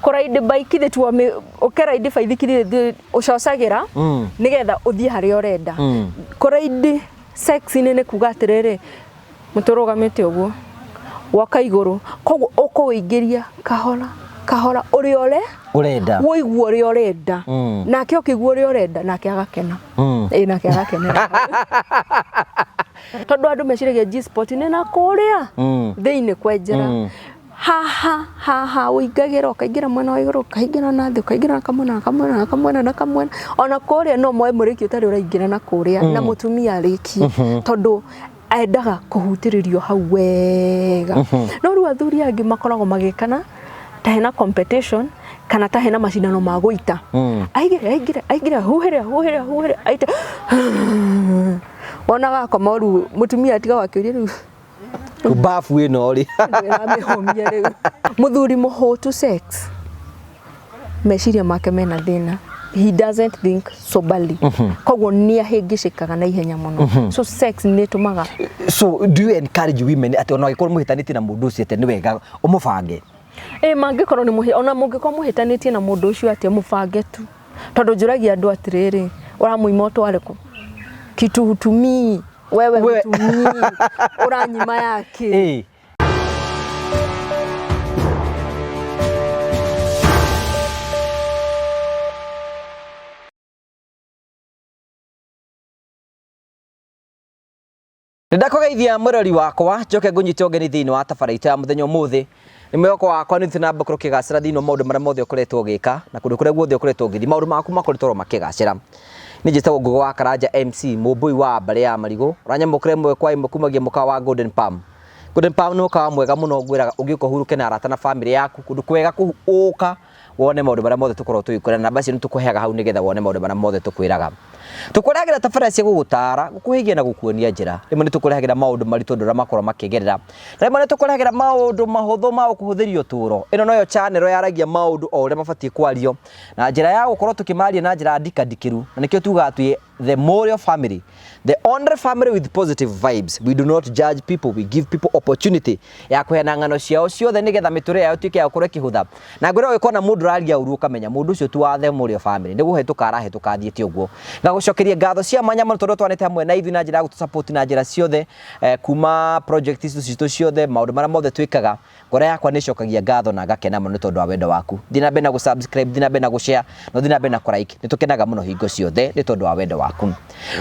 Kũraidi bike thĩ tuo ũkĩraidi baithikiri thĩ ũcocagĩra nĩgetha ũthiĩ harĩa ũrenda. Kũraidi sex-inĩ nĩ kuga atĩrĩrĩ, mũtũrũgamĩte ũguo woka igũrũ, koguo ũkũwĩingĩria kahora kahora ũrĩa ũre Ũrenda. Woigua ũrĩa ũrenda, nake ũkĩigua ũrĩa ũrenda nake agakena. Ĩĩ, nake agakenera tondũ andũ meciragia G-spot nĩ na kũrĩa thĩinĩ kwenjera. Haha haha ũingagĩra, ũkaingĩra mwena wa igũrũ, ũkaingĩra na thĩ, ũkaingĩra na kamwena na kamwena na kamwena na kamwena. Ona kũrĩa no moe mũrĩki ũtarĩ ũraingĩra na kũrĩa na mũtumia arĩkie, tondũ endaga kũhutĩrĩrio hau wega. No rĩu athuri angĩ makoragwo magĩkana ta hena competition kana ta hena macindano ma gũita. Aingĩre aingĩre aingĩre, huhĩre huhĩre huhĩre, aite, wonaga akoma rĩu mũtumia atigaga akĩũria rĩu Babu ĩno rĩ. Ndĩramĩhũmia rĩu. Mũthuri mũhũtu sex, meciria make mena thĩna, he doesn't think soberly, koguo nĩ ahĩngĩcĩkaga na ihenya mũno. So sex nĩ ĩtũmaga So do you encourage women atĩ ona angĩkorwo mũhĩtanĩtie na mũndũ ũcio, atĩ nĩ wega ũmũbange? Ĩ, mangĩkorwo nĩ mũhĩ, ona mũngĩkorwo mũhĩtanĩtie na mũndũ ũcio atĩa, mũbange tu, tondũ njũragia andũ atĩrĩrĩ, ũramũima ũtware kũ? Kitu hutumii wewe, hutumii, ũranyima yake? Ĩ. Nĩndakũgeithia mwĩrori wakwa, njoke ngũnyite ũgeni thĩinĩ wa tabara itũ ya mũthenya ũmũthĩ. Nĩ mwĩhoko wakwa nĩ na mbere ũkĩgacĩra thĩinĩ wa maũndũ marĩa mothe ũkoretwo ũgĩka na kũndũ kũrĩa guothe ũkoretwo ũgĩthiĩ, maũndũ maku makoretwo makĩgacĩra. Niĩ njĩtagwo Ngũgĩ wa Karanja MC, mũmbũi wa mbarĩ ya marigũ, ũranyamũkĩra ĩmwe kwa ĩmwe kumagia mũkawa wa Golden Palm. Golden Palm nĩ mũkawa mwega mũno, ngwĩraga ũngĩũka ũhurũke na arata na bamĩrĩ yaku, kũndũ kwega ũka wone maũndũ marĩa mothe tũkoragwo tũgĩkwĩra. Namba icio nĩ tũkũheaga hau nĩgetha wone maũndũ marĩa mothe tũkwĩraga. Tũkũrehagĩra tabarĩra cia gũgũtaara, gũkũhĩgia na gũkuonia njĩra. Rĩmwe nĩ tũkũrehagĩra maũndũ maritũ andũ arĩa makoragwo makĩgerera. Na rĩmwe nĩ tũkũrehagĩra maũndũ mahũthũ ma gũkũhũthĩria ũtũũro. Ĩno noyo channel yaragia maũndũ o ũrĩa mabatiĩ kwario na njĩra ya gũkorwo tũkĩmaria na njĩra ndikandikĩru. Na nĩkĩo tugaga twĩ the Morio family, the only family with positive vibes. We do not judge people, we give people opportunity ya kũheana ng'ano ciao ciothe nĩgetha mĩtũrĩre yao ĩtuĩke ya gũkorwo ĩkĩhũtha. Na ngwĩra ũgĩkona mũndũ ũraria ũru ũkamenya mũndũ ũcio ti wa the Morio family, nĩ kũhĩtũka arahĩtũka athiĩte ũguo. Ngagũcokeria ngatho cia mwanya mũno tondũ twanĩte hamwe na ithuĩ na njĩra ya gũtũ support na njĩra ciothe, kuma project ici citũ ciothe, maũndũ marĩa mothe twĩkaga. Ngoro yakwa nĩ ĩcokagia ngatho na ngakena mũno nĩ tondũ wa wendo waku. Thiĩ na mbere na gũ-subscribe, thiĩ na mbere na gũ-share, na ũthiĩ na mbere na kũ-like. Nĩ tũkenaga mũno hingo ciothe nĩ tondũ wa wendo waku.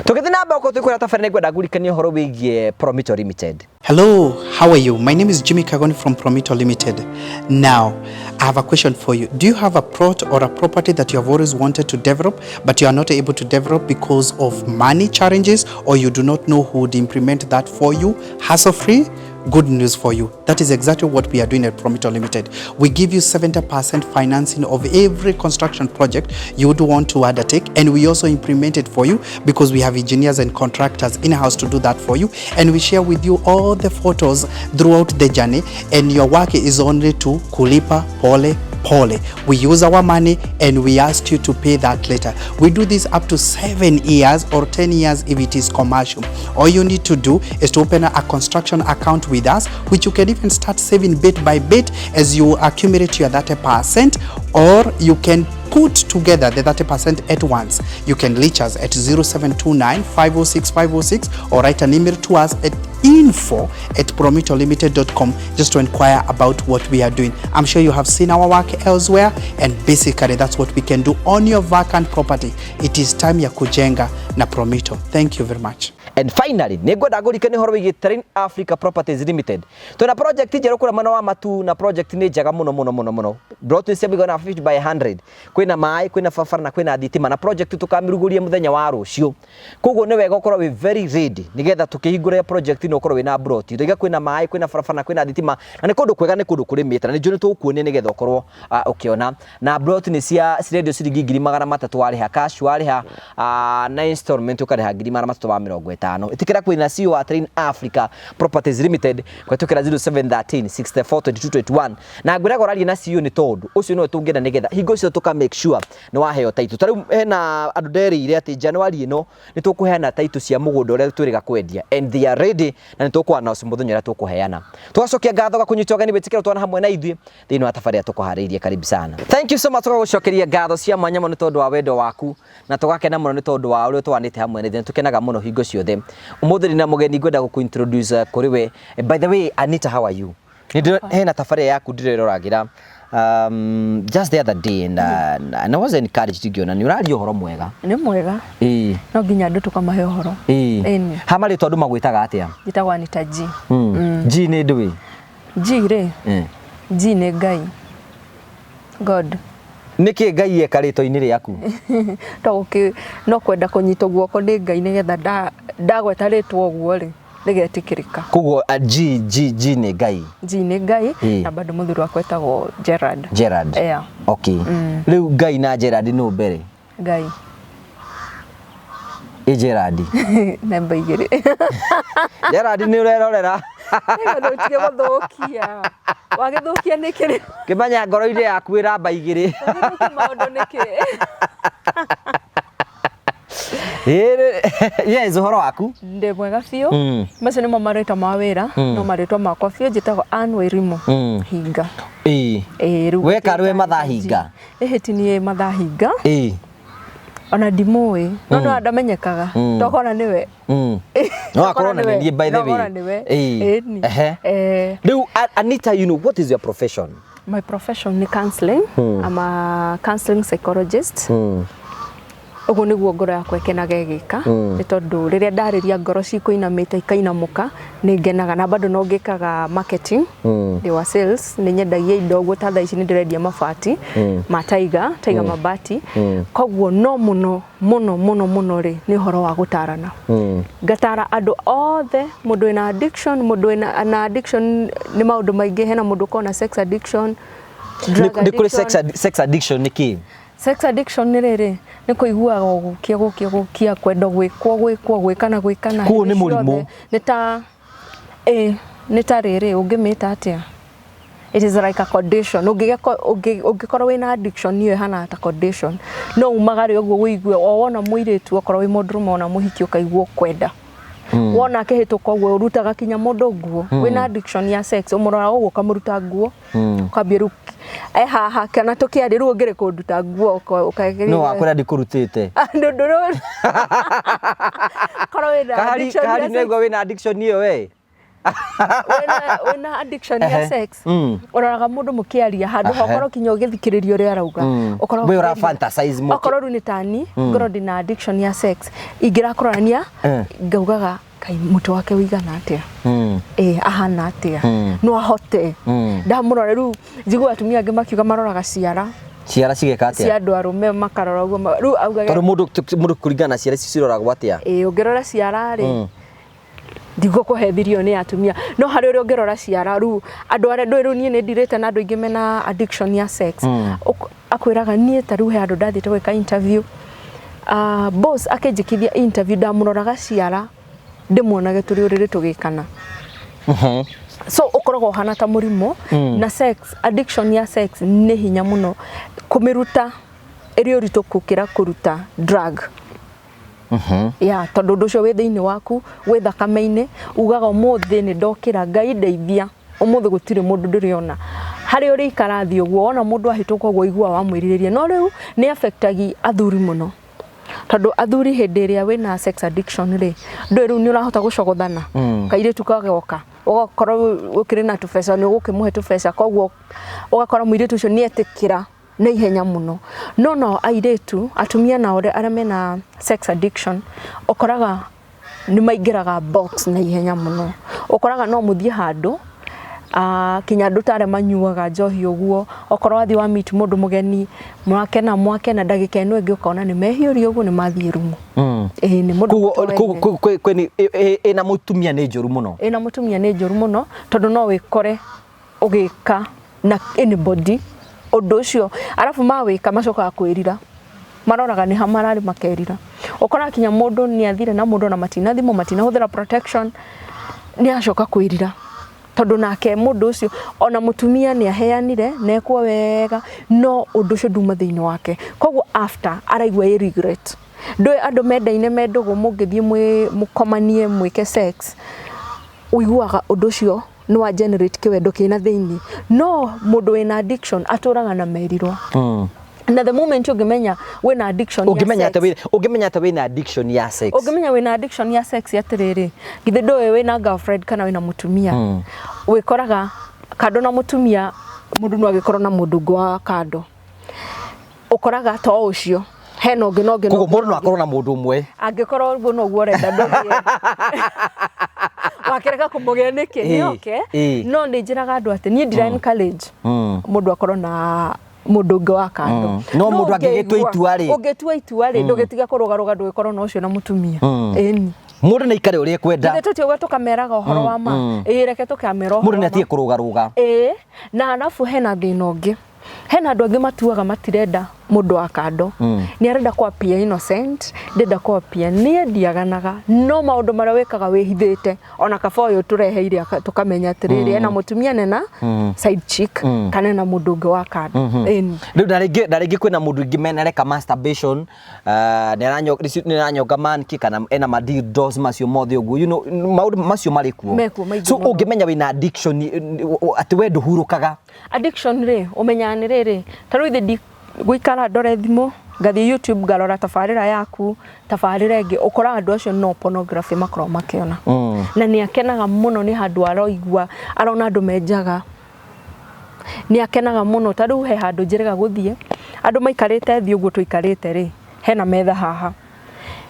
Tũgĩthiĩ na mbere gũkorwo tũgĩkwĩra tabarĩra, nĩ ngwenda ngũririkanie ũhoro wĩgiĩ Promito Limited. Hello, how are you? My name is Jimmy Kagoni from Promito Limited. Now, I have a question for you. Do you have a plot or a property that you have always wanted to develop, but you are not able to develop because of money challenges, or you do not know who would implement that for you hassle-free? Good news for you. That is exactly what we are doing at Promito Limited. We give you 70% financing of every construction project you would want to undertake, and we also implement it for you because we have engineers and contractors in-house to do that for you, and we share with you all the photos throughout the journey, and your work is only to kulipa pole pole. We use our money and we ask you to pay that later. We do this up to 7 years or 10 years if it is commercial. All you need to do is to open a construction account with us, which you can even start saving bit by bit as you accumulate your 30%, or you can put together the 30% at once. You can reach us at 0729 506 506 or write an email to us at info@promitolimited.com just to inquire about what we are doing. I'm sure you have seen our work elsewhere, and basically that's what we can do on your vacant property. It is time ya kujenga na Promito. Thank you very much. And finally, nĩ ngwenda ngũrikanie ũhoro wĩgiĩ Terrain Africa Properties Limited. Twĩna project njerũ kũrĩa mwena wa Matu, na project nĩ njega mũno mũno mũno mũno. Plot nĩ cia mũigana wa 50 by 100. Kwĩna maĩ, kwĩna barabara na kwĩna thitima, na project tũkamĩrugũria mũthenya wa rũciũ. Koguo nĩ wega ũkorwo wĩ very ready nĩgetha tũkĩhingũra project ĩno ũkorwo wĩna plot. Ndoiga kwĩna maĩ, kwĩna barabara na kwĩna thitima, na nĩ kũndũ kwega, nĩ kũndũ kũrĩmĩte, na nĩ njũĩ nĩ tũgũkuonia nĩgetha ũkorwo ũkĩona. Na plot nĩ cia cirendio ciringi 300,000 warĩha cash, warĩha na installment ũkarĩha 350,000. ĩtano. Ĩtĩkĩra kwĩna CEO wa Train Africa Properties Limited kũhetũkĩra 0713 64 22 21 na ngwĩraga ũraria na CEO nĩ tondũ ũcio nĩwe tũngĩenda nĩgetha hingo ciothe tũka make sure nĩ waheo title. Ta rĩu hena andũ nderĩire atĩ January ĩno nĩ tũkũheana title cia mũgũnda ũrĩa twĩrĩga kwendia and they are ready na nĩ tũkũ announce mũthenya ũrĩa tũkũheana. Tũgacokia ngatho gakũnyita ũgeni wĩtĩkĩra twana hamwe na ithuĩ thĩinĩ wa tabarĩra tũkũharĩirie. Karibu sana. Thank you so much. Tũgagũcokeria ngatho cia mwanya mũno nĩ tondũ wa wendo waku na tũgakena mũno nĩ tondũ wa ũrĩa ũtũhanĩte hamwe na ithuĩ. Nĩ tũkenaga mũno hingo ciothe. Ũmũthĩ ndĩna mũgeni ngwenda gũkũ introduce kũrĩ we. By the way, Anita, how are you? Hena tabarĩra yaku ndĩreroragĩra just the other day and I was encouraged ngĩona nĩ ũraria ũhoro mwega. Nĩ mwega. No nginya andũ tũkamahe ũhoro. Ĩni. Ha marĩtwa andũ magwĩtaga atĩa? Njĩtagwo Anita G. G nĩ ndũĩ? G rĩ, G nĩ Ngai, God. Nĩkĩ Ngai eka rĩtwa-inĩ rĩaku? To no kwenda kũnyitwo guoko nĩ Ngai nĩgetha ndagweta rĩtwa ũguo rĩ rĩgetĩkĩrĩka. Koguo G G G nĩ Ngai. G nĩ Ngai na bado mũthuri wakwa etagwo Gerard. Gerard. Yeah. Okay. Rĩu Ngai na Gerard nũ mbere? Ngai. Ĩ Gerard. Namba igĩrĩ. Gerard nĩ ũrerorera. Nĩgetha ũtige gũthũkia. Wagĩthũkia nĩkĩ? Kĩmenya ngoro-inĩ yaku ĩ namba igĩrĩ. Ũgĩthũkia maũndũ nĩkĩ? Yes, ũhoro waku? Ndĩ mwega biũ. Macio nĩmo marĩtwa ma wĩra, no marĩtwa makwa biũ njĩtagwo Ann Wairimu Hinga. Ĩĩ. Ĩĩ rĩu Weka rwe mathaa hinga? Ĩhĩ ti niĩ mathaa hinga. Ona ndimũĩ, no no ndamenyekaga. Tokona nĩwe. No akorwo na nĩ niĩ by the way. Tokona nĩwe. Ĩni. Rĩu Anita, you know, what is your profession? My profession nĩ counseling. I'm a counseling psychologist. Ũguo nĩguo ngoro yakwa ĩkenaga ĩgĩka, nĩ tondũ rĩrĩa ndarĩria ngoro cikũinamĩte ikainamũka nĩ ngenaga. Na bado no ngĩkaga marketing, ndĩ wa sales, nĩ nyendagia indo ũguo ta thaa ici nĩ ndĩrendia mabati ma Tiger, Tiger mabati. Koguo no mũno mũno mũno mũno rĩ nĩ ũhoro wa gũtarana. Ngatara andũ othe, mũndũ wĩna addiction, mũndũ wĩna na addiction nĩ maũndũ maingĩ, hena mũndũ ũkoragwo na sex addiction, drug Nĩ kũrĩ addiction. Sex addiction nĩ kĩ? Sex addiction nĩ rĩrĩ, nĩ kũiguaga gũkia gũkia gũkia kwenda gwĩkwo gwĩkwo gwĩkana gwĩkana. Koguo nĩ hĩndĩ mũrimũ. ciothe. Nĩ ta ĩ nĩ ta rĩrĩ ũngĩmĩta atĩa? It is like a condition. Ũngĩkorwo wĩna addiction ĩyo ĩhana ta condition. No umagare ũguo ũigue o wona mũirĩtu okorwo wĩ mũndũrũme wona mũhiki ũkaigua ũkwenda. Wona akĩhĩtũka ũguo ũrutaga kinya mũndũ nguo. Wĩna addiction ya sex ũmũroraga ũguo ũkamũruta nguo. Ũkambia rĩu e haha kana tũkĩaria rĩu ũngĩrĩ kũnduta nguo ũkageria. No wakwĩra ndikũrutĩte. Ndũ korwo wĩna Kahari addiction kahari ya sex. nĩguo wĩna addiction ĩyo we. Wĩna addiction ya sex. Ũroraga mũndũ mũkĩaria handũ ha ũkorwo kinya ũgĩthikĩrĩria ũrĩa arauga. Ũkoragwo We ũra ũkĩgeria. fantasize mũkĩ. Okorwo rĩu nĩ tani ngorwo ndĩna addiction ya sex ingĩrakũrania ngaugaga Ngai mũtwe wake ũigana atĩa, ĩ ahana atĩa, no ahote ndamũrora. Rĩu njiguaga atumia angĩ makiuga maroraga ciara. Ciara cigeka cia atĩa? andũ arũme makarora ũguo rĩu augaga Tondũ mũndũ kũringana na ciara ici ciroragwo atĩa? Ĩ ũngĩrora ciara rĩ, ndigũkũhe thirio nĩ atumia no harĩ ũrĩa ũngĩrora ciara rĩu andũ arĩa ndũĩ rĩu niĩ nĩ ndirĩte na andũ aingĩ mena addiction ya sex. Akwĩraga niĩ ta rĩu he handũ ndathiĩte gwĩka interview, boss akĩnjĩkithia interview ndamũroraga ciara ndĩmuonage tũrĩ ũrĩrĩ tũgĩkana. So ũkoragwo ũhana ta mũrimũ. Na sex addiction ya sex nĩ hinya mũno kũmĩruta, ĩrĩ ũritũ gũkĩra kũruta drug ya tondũ ũndũ ũcio wĩ thĩinĩ waku, wĩ thakame-inĩ. Ugaga ũmũthĩ nĩ ndokĩra, Ngai ndeithia, ũmũthĩ gũtirĩ mũndũ ndĩrĩona harĩa ũrĩikara thiĩ ũguo wona mũndũ ahĩtũka ũguo igua wamwĩrirĩria. No rĩu nĩ affectagi athuri mũno tondũ athuri hĩndĩ ĩrĩa wĩna sex addiction rĩ, ndũĩ rĩu nĩ ũrahota gũcogothana kairĩtu kagoka ũgakorwo ũkĩrĩ na tũbeca nĩ ũgũkĩmũhe tũbeca, koguo ũgakora mũirĩtu ũcio nĩ etĩkĩra na ihenya mũno. No nao airĩtu atumia nao arĩa mena sex addiction ũkoraga nĩ maingĩraga box na ihenya mũno. Ũkoraga no mũthiĩ handũ kinya andũ ta arĩa manyuaga njohi ũguo, okorwo wathiĩ wa meet mũndũ mũgeni mwakena mwakena, ndagĩka ĩno ĩngĩ ũkona nĩ mehiũria ũguo nĩ mathiĩ rumu. Ĩĩ nĩ mũndũ Koguo mũtoaine. Ĩna mũtumia nĩ njũru mũno. Ĩna mũtumia nĩ njũru mũno tondũ no wĩkore ũgĩka na anybody ũndũ ũcio, arabu mawĩka macokaga kwĩrira, maroraga nĩ ha mararĩ makerira. Ũkoraga kinya mũndũ nĩ athire na mũndũ na matinathimwo, matinahũthĩra protection, nĩ acoka kwĩrira tondũ nake mũndũ ũcio ona mũtumia nĩ aheanire nekwo wega, no ũndũ ũcio nduma thĩinĩ wake, koguo after araigua ĩ regret. Ndũĩ andũ mendaine me ndũgũ, mũngĩthiĩ mũkomanie mwĩke sex, ũiguaga ũndũ ũcio nĩ wa generate kĩwendo kĩna thĩinĩ, no mũndũ wĩna addiction atũraga na merirwo. Na the moment ũngĩmenya wĩna addiction ya Ũngĩmenya sex, atĩ ũngĩmenya atĩ wĩna addiction ya sex. Ũngĩmenya wĩna addiction ya sex, atĩrĩrĩ, githĩ ndũĩ wĩna girlfriend kana wĩna mũtumia, wĩkoraga kando na mũtumia, mũndũ no agĩkorwo na mũndũ ũngĩ wa kando, ũkoraga to ũcio hena ũngĩ na ũngĩ na Koguo ũngĩ. Mũndũ no akorwo na mũndũ ũmwe. Angĩkorwo ũguo noguo ũrenda, ndũgĩe wakĩrega kũmũgĩa nĩkĩ nĩ oke. No nĩ njĩraga andũ atĩ niĩ ndira encourage mũndũ akorwo na mũndũ ũngĩ wa kando. No mũndũ angĩgĩtua itua rĩ? Ũngĩtua itua rĩ, ndũgĩtiga kũrũgarũga, ndũgĩkorwo na ũcio na mũtumia, ĩni. Mũndũ nĩ aikare ũrĩa ekwenda. Githĩ tũtiuga tũkameraga ũhoro wa ma? Ĩĩ, reke tũkamera Mũndũ ũhoro nĩ wa ma. atige kũrũgarũga. Ĩĩ, na arabu hena thĩna ũngĩ, hena andũ angĩ matuaga matirenda mũndũ wa kando, nĩ arenda kũ appear innocent, ndenda kũ appear niĩ ndiaganaga, no maũndũ marĩa wĩkaga wĩhithĩte, ona kaba ũyũ tũreheire tũkamenya atĩrĩrĩ, ena mũtumia nena side chick kana ena mũndũ ũngĩ wa kando. Ĩni. Rĩu na rĩngĩ kwĩna mũndũ ingĩ menareka masturbation, nĩ aranyonga manki kana ena ma dildos macio mothe ũguo, maũndũ macio marĩ kuo. Mekuo maingĩ So mũno. Ũngĩmenya wĩna addiction, atĩ we ndũhurũkaga. Addiction rĩ, ũmenyaga nĩ rĩrĩ, ta rĩu ithe gũikara ndore thimũ, ngathiĩ YouTube ngarora tabarĩra yaku, tabarĩra ĩngĩ, ũkoraga andũ acio no pornography makoragwo makĩona, na nĩ akenaga mũno, nĩ handũ aroigua arona andũ menjaga, nĩ akenaga mũno. Ta rĩu he handũ njĩrĩga gũthiĩ, andũ maikarĩte thĩ ũguo tũikarĩte rĩ, hena metha haha,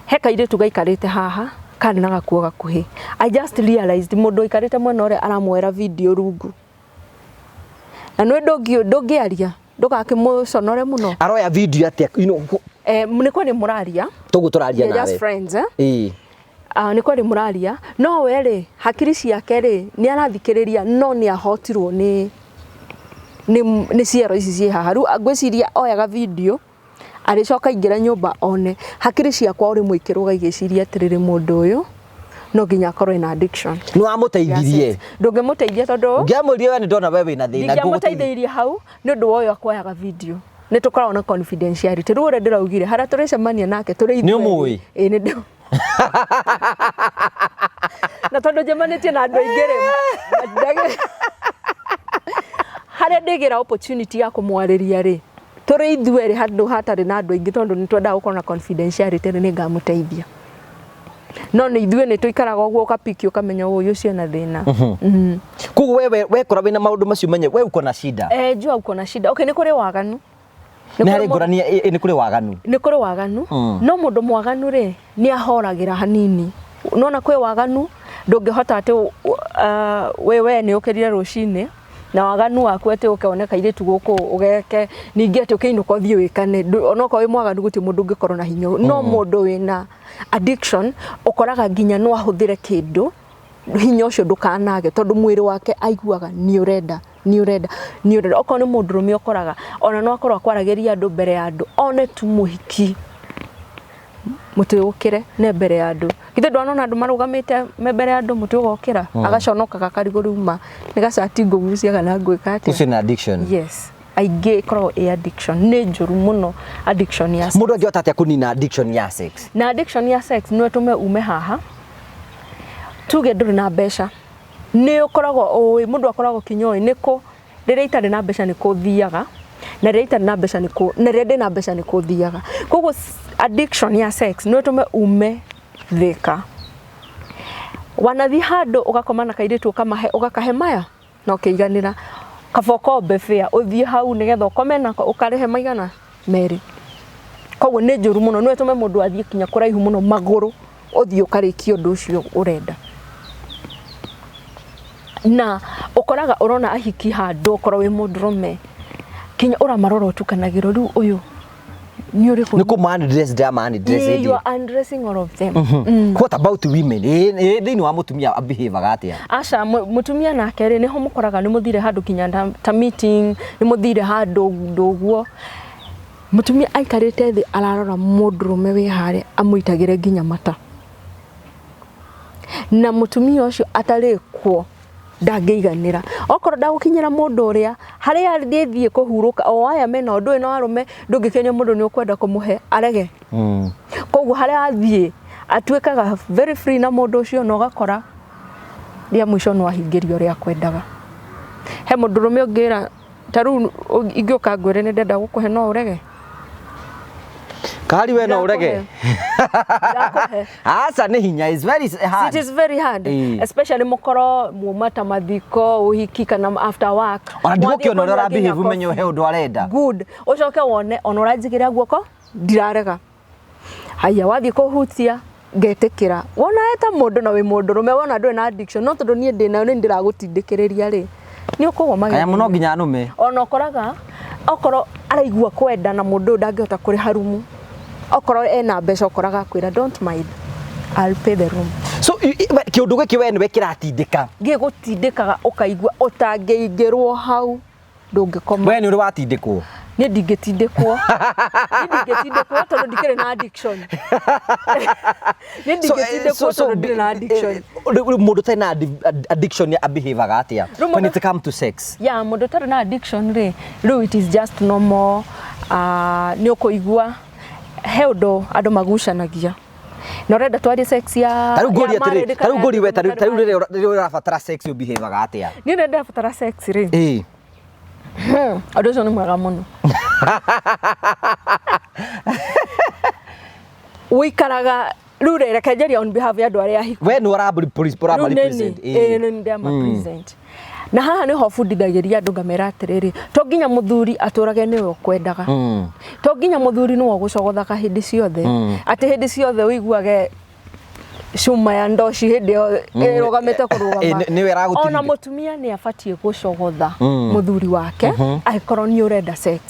he kairĩtu gaikarĩte haha karĩ na gakuo gakuhĩ. I just realized mũndũ ũikarĩte mwena ũrĩa aramuoera video rungu, na nĩ ndũngĩaria, ndũgakĩmũconore mũno. Aroya video atĩa? Nĩ kwari mũraria. Toguo tũraria You're just nawe. friends, eh? Ĩĩ. Nĩ kwari mũraria, no we rĩ, hakiri ciake rĩ, nĩ arathikĩrĩria, no nĩ ahotirwo nĩ ciero ici ciĩ haha. Rĩu ngwĩciria oyaga video, agĩcoka aingĩra nyũmba one hakiri ciakwa o rĩmwe ikĩrũga, igĩciria atĩrĩrĩ, mũndũ ũyũ no nginya akorwo ena addiction. Nĩ wamũteithirie? Ndũngĩmũteithia tondũ Ũngĩamwĩrire we nĩ ndona we wĩna thĩna, ngũgũteithia. Ndingĩamũteithĩirie hau nĩ ũndũ wa ũyũ akwoyaga video, nĩ tũkoragwo na confidentiality. Rĩu ũrĩa ndĩraugire, harĩa tũrĩcemania nake tũrĩ Nĩ ũmũĩ? Ĩĩ, nĩ ndĩ na tondũ njemanĩtie na andũ aingĩ rĩ, harĩa ndĩgĩra opportunity ya kũmwarĩria rĩ, tũrĩ ithuerĩ handũ hatarĩ na andũ aingĩ, tondũ nĩ twendaga gũkorwo na confidentiality rĩ, nĩ ngamũteithia. No nĩ ithuĩ nĩ tũikaraga ũguo, ũkapiki ũkamenya ũyũ ũcio ena thĩna. Koguo we wekora wĩna maũndũ macio, menye we uko na shida. Eh, jua uko na shida. Okay, nĩ kũrĩ waganu. Nĩ harĩ ngũrani, nĩ kũrĩ waganu. Nĩ kũrĩ waganu, no mũndũ mwaganu rĩ, nĩ ahoragĩra hanini. Nona kwĩ waganu ndũngĩhota atĩ we nĩ ũkĩrire rũcinĩ na waganu waku atĩ ũke one kairĩtu gũkũ ũgeke, ningĩ atĩ ũkĩinũka ũthiĩ wĩkane. Onokorwo wĩ mwaganu, gũtirĩ mũndũ ũngĩkorwo na hinya. No mũndũ wĩna addiction, ũkoraga nginya no ahũthĩre kĩndũ hinya ũcio ndũkanage, tondũ mwĩrĩ wake aiguaga nĩ ũrenda, nĩ ũrenda, nĩ ũrenda. Okorwo nĩ mũndũrũme, ũkoraga ona no akorwo akwaragĩria andũ mbere ya andũ, one tu mũhiki mũtĩ ũkĩre ne mbere ya andũ. Githĩ ndwanona andũ marũgamĩte me mbere ya andũ, mũtĩ ũgokĩra, agaconoka, gakarigwo rĩu ma nĩ gacati ngũgucia kana ngwĩka atĩa. Ũcio nĩ addiction. Yes, aingĩ ĩkoragwo ĩ addiction, nĩ njũru mũno addiction ya sex. Mũndũ angĩhota atĩa kũnina addiction ya sex? Na addiction ya sex no ĩtũme ume haha, tuge ndũrĩ na mbeca, nĩ ũkoragwo ũĩ, mũndũ akoragwo kinya ũĩ nĩkũ rĩrĩa itarĩ na mbeca nĩ kũ thiaga, na rĩrĩa itarĩ na mbeca nĩ kũ, na rĩrĩa ndĩna mbeca nĩ kũ thiaga. Koguo addiction ya sex no ĩtũme ume Thĩka, wanathiĩ handũ ũgakoma na kairĩtu, ũkamahe, ũgakahe maya na ũkĩiganĩra, kaba ũkombe bĩa ũthiĩ hau nĩgetha ũkome nako, ũkarĩhe maigana merĩ. Koguo nĩ njũru mũno, no ĩtũme mũndũ athiĩ kinya kũraihu mũno magũrũ, ũthiĩ ũkarĩkie ũndũ ũcio ũrenda. Na ũkoraga ũrona ahiki handũ, okorwo wĩ mũndũrũme, kinya ũramarora ũtukanagĩrwo, rĩu ũyũ nĩ ũrĩkũ? Nĩ kũ undress, ndĩrama undress. Yeah, you hĩndĩ. Are undressing all of them. What about women? Ĩ thĩinĩ wa mũtumia abehavaga atĩa? Aca, mũtumia nake rĩ, nĩho mũkoraga nĩ mũthire handũ kinya ta meeting, nĩ mũthire handũ ũguo. Mũtumia aikarĩte thĩ ararora mũndũrũme wĩ harĩa amũitagĩre nginya mata, na mũtumia ũcio atarĩ kuo ndangĩiganĩra. Okorwo ndagũkinyĩra mũndũ ũrĩa harĩa rĩthiĩ kũhurũka, o aya mena ũndũ ũyũ na arũme, ndũngĩkenia mũndũ nĩ ũkwenda kũmũhe arege. Koguo harĩa athiĩ atuĩkaga very free na mũndũ ũcio, na ũgakora rĩa mũico no ahingĩrio ũrĩa akwendaga. He mũndũrũme ũngĩra ta rĩu ingĩũka ngwĩre nĩ ndenda gũkũhe, no ũrege? Kari we no ũrege? Ndakũhe. Aca, nĩ hinya, is very hard. It is very hard. Especially mũkorwo muma ta mathiko, ũhiki kana after work. Ona Mwathiĩ ndigũkĩona ũrĩa kũnyua ũra nginya behave, ũmenye coffee. he ũndũ arenda. Good, ũcoke wone ona ũranjigĩra guoko ndirarega, haya wathiĩ kũhutia ngetĩkĩra. Wona eta mũndũ na wĩ mũndũrũme, wona ndũrĩ na addiction, no tondũ niĩ ndĩnayo nĩ ndĩragũtindĩkĩrĩria rĩ, nĩ ũkũgwa. Kaya mũno nginya nũme. Ona ũkoraga okorwo araigua kwenda na mũndũ ũyũ ndangĩhota kũrĩha rumu, okorwo ena mbeca, ũkoraga akwĩra, "Don't mind, I'll pay the room." So kĩũndũ gĩkĩ we nĩwe kĩratindĩka. Gĩgũtindĩkaga ũkaigua ũtangĩingĩrwo hau ndũngĩkoma. We nĩ ũrĩ watindĩkwo? Niĩ ndingĩtindĩkwo, niĩ ndingĩtindĩkwo tondũ ndikĩrĩ na addiction. Niĩ ndingĩtindĩkwo tondũ ndirĩ na addiction. Rĩu mũndũ ũtarĩ na addiction abehavaga atĩa Rĩu when it come to sex? Ya, mũndũ ũtarĩ na addiction rĩ, rĩu it is just normal. Nĩ ũkũigua he ũndũ andũ magucanagia na ũrenda twarie sex ya Ta rĩu ngũrie ya atĩrĩ, married ta rĩu kana ngũrie we, ta rĩu andũ ta rĩu matarĩ. rĩrĩa ũrabatara sex ũbehavaga atĩa? Niĩ rĩrĩa ndĩrabatara sex rĩ, ũndũ ũcio nĩ mwega mũno. Ũikaraga rĩu rĩ, reke njarie on behalf ya andũ arĩa ahiku. We nĩ ũra Rĩu nĩ represent. Ĩĩ, nĩ ndĩama present na haha nĩho bundithagĩria andũ ngamera atĩrĩrĩ, to nginya mũthuri atũrage nĩwe ũkwendaga, to nginya mũthuri nĩwe ũgũcogothaga hĩndĩ ciothe, atĩ hĩndĩ ciothe ũiguage cuma ya ndoci hĩndĩ ĩyo ĩrũgamĩte kũrũgama. Ĩ, nĩwe ĩragũtirindĩka. Ona mũtumia nĩ abatiĩ gũcogotha mũthuri wake angĩkorwo nĩ ũrenda sex.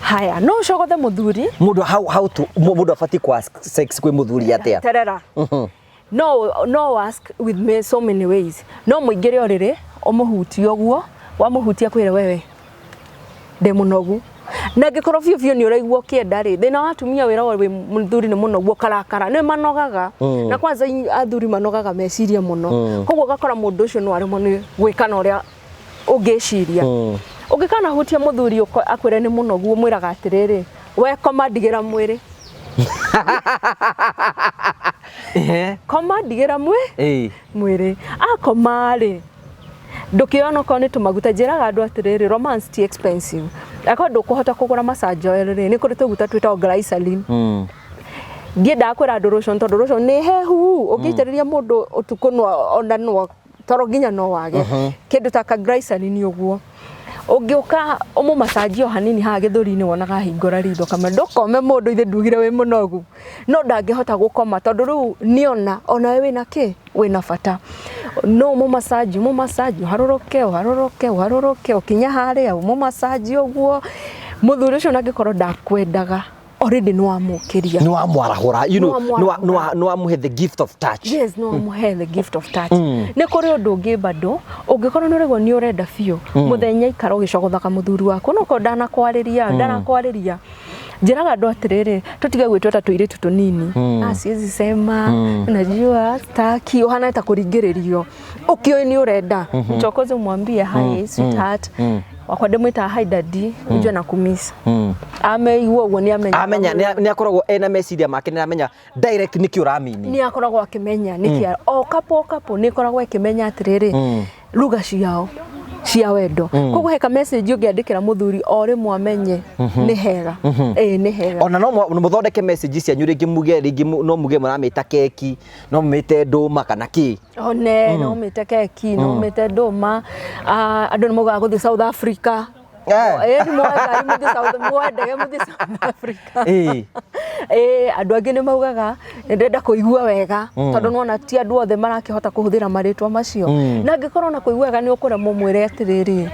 Haya, no ũcogothe mũthuri. Mũndũ how to mũndũ abatiĩ kwa ask sex kwĩ mũthuri atĩa? Terera, no ask with me so many ways. No mũingĩre ũrĩrĩ ũmũhutie ũguo, wamũhutia kwĩre, "Wewe, ndĩ mũnogu." Na angĩkorwo biũ biũ nĩ ũraigua ũkĩenda rĩ, thĩna wa atumia wĩragwo wĩ mũthuri nĩ mũnogu, ũkarakara, nĩ manogaga. Na kwanza athuri manogaga meciria mũno, koguo ũgakora mũndũ ũcio no aremwo nĩ gwĩka na ũrĩa ũngĩciria. Ũngĩkanahutia mũthuri akwĩre nĩ mũnogu, ũmwĩraga atĩrĩrĩ, "We koma, ndigĩra mwĩrĩ." "Koma, ndigĩra mwĩrĩ." Akoma rĩ, ndũkĩona okorwo nĩ tũmaguta. Njĩraga andũ atĩrĩrĩ, romance ti expensive. Akorwo ndũkũhota kũgũra massage oil rĩ, nĩ kũrĩ tũguta twĩtagwo glycerin. Ndiendaga kwĩra andũ lotion tondũ lotion nĩ hehu, ũngĩitĩrĩria mũndũ ũtukũ no ona no toro nginya no wage. Kĩndũ ta ka glycerin ũguo, ũngĩũka ũmũmacanjie o hanini haha gĩthũri-inĩ, wonaga ahingũra ritho, kamwe, "Ndũkome mũndũ, ithe ndugire wĩ mũnogu." No ndangĩhota gũkoma tondũ rĩu nĩona onawe wĩna kĩ, wĩna bata. No ũmũmacanji, ũmũmacanji, ũharũrũke, ũharũrũke, ũharũrũke, ũkinye harĩa ũmũmacanji ũguo. Mũthuri ũcio nangĩkorwo ndakwendaga already, nĩ wamũkĩria. Nĩ wamwarahũra, you know. Nĩ wamwarahũra. Nĩ wamũhe the gift of touch. Yes, no mũhe the gift of touch. Nĩ kũrĩ ũndũ ũngĩ bado, ũngĩkorwo nĩ ũraigua nĩ ũrenda biũ, mũthenya ikara ũgĩcogothaga mũthuri waku, no korwo ndanaikwarĩria, ndanakwarĩria. Njĩraga andũ atĩrĩrĩ, tũtige gwĩtua ta tũirĩtu tũnini. "Ah, siwezi sema, unajua staki." Ũhana ta kũringĩrĩrio, ũkĩũĩ nĩ ũrenda. Mchokoze, umwambie, "Hi sweetheart wakwa," ndĩmwĩtaga, "Hi daddy, ujue na kumisa." Ameigua ũguo nĩ amenya. Amenya nĩ akoragwo ena meciria make, nĩ aramenya direct nĩkĩ ũramini. Nĩ akoragwo akĩmenya nĩkĩ. O couple, o couple nĩ ĩkoragwo ĩkĩmenya atĩrĩrĩ, lugha ciao cia wendo. Koguo he ka message ũngĩandĩkĩra mũthuri o rĩmwe amenye nĩ hega, ĩĩ, nĩ hega. Ona no mũthondeke message cianyu, rĩngĩ muge, rĩngĩ no muge mũramĩta keki, no mũmĩte ndũma kana kĩ. One no mĩte keki, no mĩte ndũma. Ah, andũ nĩ maugaga gũthiĩ South Africa. Ĩĩ, nĩ moe ngari mũthiĩ South, muoe ndege mũthiĩ South Africa. Ĩĩ, andũ angĩ nĩ maugaga nĩ ndĩrenda kũigua wega, tondũ nĩwona ti andũ othe marakĩhota kũhũthĩra marĩtwa macio. Na angĩkorwo na kũigua wega nĩ ũkũremwo, mwĩre atĩrĩrĩ,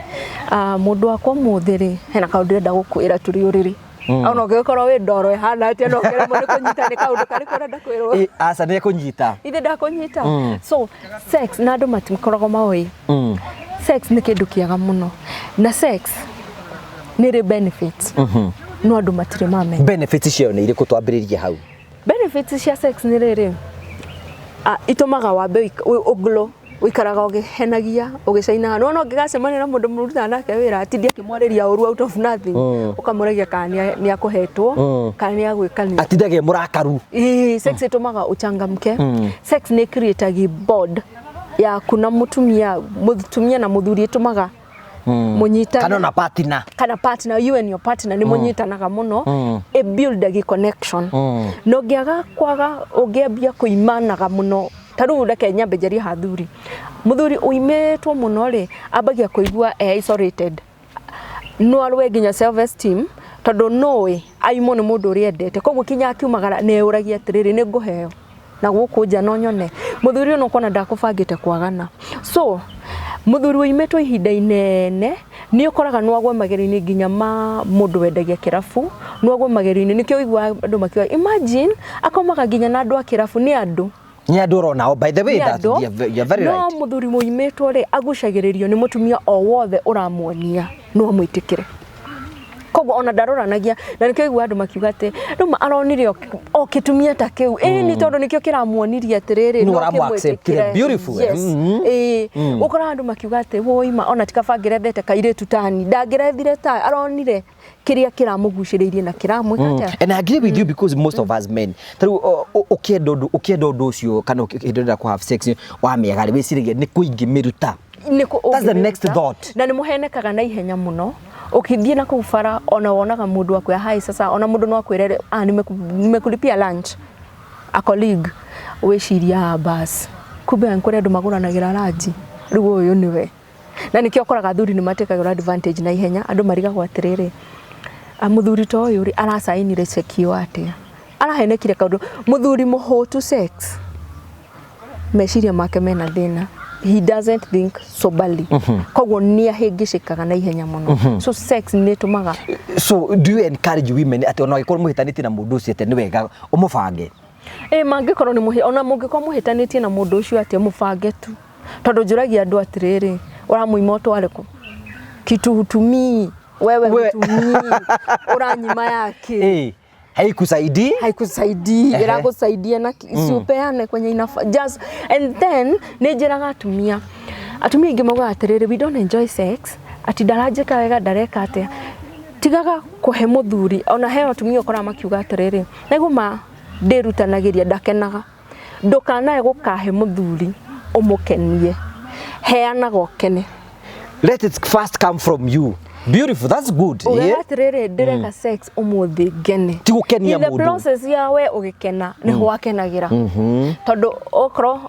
"Ah, mũndũ wakwa, ũmũthĩ rĩ, hena kaũndũ ndĩrenda gũkwĩra tũrĩ ũrĩrĩ." Ona ũngĩgĩkorwo wĩ ndoro ĩhana atĩa, no ũkĩremwo nĩ kũnyita nĩ kaũndũ karĩkũ ũrenda kwĩrwo. Ĩ, aca, nĩ ekũnyita. Ithe ndakũnyita. So sex, na andũ matikoragwo maũĩ sex nĩ kĩndũ kĩega mũno, na sex nĩ ĩrĩ benefits. No andũ matirĩ mamenya. Benefits ciayo nĩ irĩkũ? Twambĩrĩrie hau. Benefits cia sex nĩ rĩrĩ, itũmaga wambe ũglow, ũikaraga ũgĩhenagia ũgĩcainaga. Nĩwona ũngĩgacemania na mũndũ mũrutaga nake wĩra atindie akĩmwarĩria ũru out of nothing, ũkamũragia kana nĩ akũhetwo kana nĩ agwĩkania. Atindage mũrakaru. Ĩĩ, sex ĩtũmaga ũchangamke. Sex nĩ creatagi bond yaku na mũtumia, mũtumia na mũthuri, ĩtũmaga mũnyitane. Kana ona partner. Kana partner, you and your partner nĩ mũnyitanaga mũno. Ĩ buildagi connection. Na ũngĩaga kwaga, ũngĩambia kũimanaga mũno, ta rĩu reke nyambe njarie ha thuri. Mũthuri ũimĩtwo mũno rĩ, ambagia kũigua e isolated, no arwe nginya self esteem, tondũ noĩ aimwo nĩ mũndũ ũrĩa endete. Koguo kinya akiumagara nĩ eyũragia atĩrĩrĩ, nĩ ngũheo na gũkũ nja no nyone mũthuri ũyũ? Nĩũkuona ndakũbangĩte kwagana. So mũthuri ũimĩtwo ihinda inene nĩ ũkoraga no agwe magerio-inĩ nginya ma mũndũ wendagia kĩrabu, no agwe magerio-inĩ. Nĩkĩo ũiguaga andũ makiuga, imagine, akomaga nginya na andũ a kĩrabu. Nĩ andũ. Nĩ andũ ũronao, by the way. Nĩ That andũ. you're very No right. mũthuri mũimĩtwo rĩ, agucagĩrĩrio nĩ mũtumia o wothe ũramuonia no amwĩtĩkĩre. Koguo ona ndaroranagia na nĩkĩo ũiguaga andũ makiuga atĩ rĩu aronire o kĩtumia ta kĩu. Ĩĩ, nĩ tondũ nĩkĩo kĩramuonirie atĩrĩrĩ Nĩ no ũramũ-acceptire. kĩmwĩtĩkĩre. Beautiful. Yes. Ĩĩ, ũkoraga andũ makiuga atĩ woima ona tikabangĩrethete kairĩtu tani ndangĩrethire, ta aronire kĩrĩa kĩramũgucĩrĩirie na kĩramwĩka atĩa. And I agree with you because most of us men, tarĩu ũkĩenda ũndũ ũcio kana hĩndĩ ĩrĩa kũ have sex wa mĩaga rĩ, wĩciragia nĩ kũingĩmĩruta. That's the next Ũngĩmĩruta. thought. Na nĩ mũhenekaga na ihenya mũno ũkĩthiĩ na kũu bara, ona wonaga mũndũ akwĩra hi. Sasa ona mũndũ no akwĩre, "Ah, nimekulipia lunch," a colleague, wĩciria, "Ah, bas, kumbe kũrĩ andũ magũranagĩra ranji, rĩu ũyũ nĩwe." Na nĩkĩo ũkoraga athuri nĩ matekagĩrwo advantage na ihenya. Andũ marigagwo atĩrĩrĩ, "Ah, mũthuri ta ũyũ rĩ, aracainire ceki ĩyo atĩa? Arahenekire kaũndũ?" Mũthuri mũhũtu sex, meciria make mena thĩna, he doesn't think soberly, koguo nĩ ahĩngĩcĩkaga na ihenya mũno. So sex nĩ ĩtũmaga So do you encourage women atĩ ona angĩkorwo mũhĩtanĩtie na mũndũ ũcio atĩ nĩ wega ũmũbange? Ĩ, mangĩkorwo nĩ mũhĩ, ona mũngĩkorwo mũhĩtanĩtie na mũndũ ũcio atĩa, mũbange tu, tondũ njũragia andũ atĩrĩrĩ, ũramũima ũtware kũ? Kitu hutumii wewe, hutumii, ũranyima yake? Ĩ, haikusaidii. Haikusaidii. Ĩragũsaidia na si upeane kwenye inafa. Just and then nĩ njĩraga atumia, atumia aingĩ maugaga atĩrĩrĩ, "We don't enjoy sex, ati ndaranjĩka wega, ndareka atĩa." Tigaga kũhe mũthuri. Ona he atumia ũkoraga makiuga atĩrĩrĩ, "Naigua ma ndĩrutanagĩria, ndakenaga." Ndũkanae gũkahe mũthuri ũmũkenie, heanaga ũkene. Let it first come from you. Beautiful, that's good. Ugaga atĩrĩrĩ, "Ndĩreka sex ũmũthĩ ngene." Ti gũkenia In the mũndũ. process ya we ũgĩkena nĩho akenagĩra, tondũ okorwo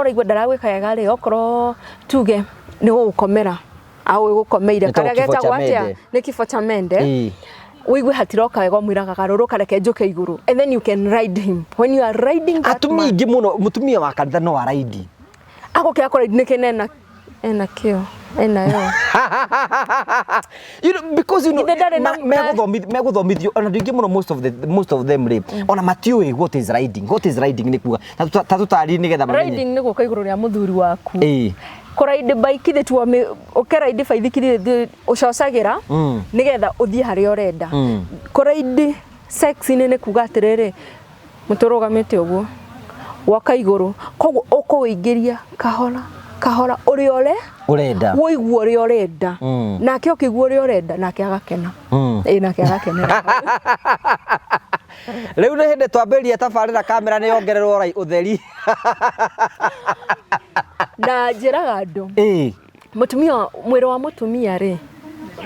ũraigua ndaragwĩka wega rĩ, okorwo tuge nĩ gũgũkomera au ĩgũkomeire Nĩ ta karĩa kifo cha getagwo atĩa, mende. nĩ kifo cha mende. Ũigue hatiroka wega, ũmwĩraga, "Garũrũka, reke njũke igũrũ," and then you can ride him. When you are riding that Atumia man, aingĩ mũno, mũtumia wa kanitha no araidi. Agũkĩra kũride nĩkĩ nena ena kĩo enayo. You know, because you know, Ithe ndarĩ na- megũthomithio ona andũ aingĩ mũno, most of them rĩ, ona matiũĩ what is riding. What is riding nĩ kuga ta tũtarĩ nĩgetha mamenye. Riding nĩ gũka igũrũ rĩa mũthuri waku. Kũraidi bike thĩ tuo ũkĩraidi baithikiri thĩ ũcocagĩra nĩgetha ũthiĩ harĩa ũrenda. Kũraidi sex-inĩ nĩ kuga atĩrĩrĩ, mũtũrũgamĩte ũguo, woka igũrũ, koguo ũkũwĩingĩria kahora kahora ũrĩa ũre ũrenda. Ũigua ũrĩa ũrenda, nake ũkĩigua ũrĩa ũrenda, nake agakena. Ĩ, nake agakenera. Rĩu nĩ hĩndĩ twambĩrĩria tabarĩra, kamera nĩ yongererwo rai ũtheri. Na njĩraga andũ, mũtumia, mwĩrĩ wa mũtumia rĩ,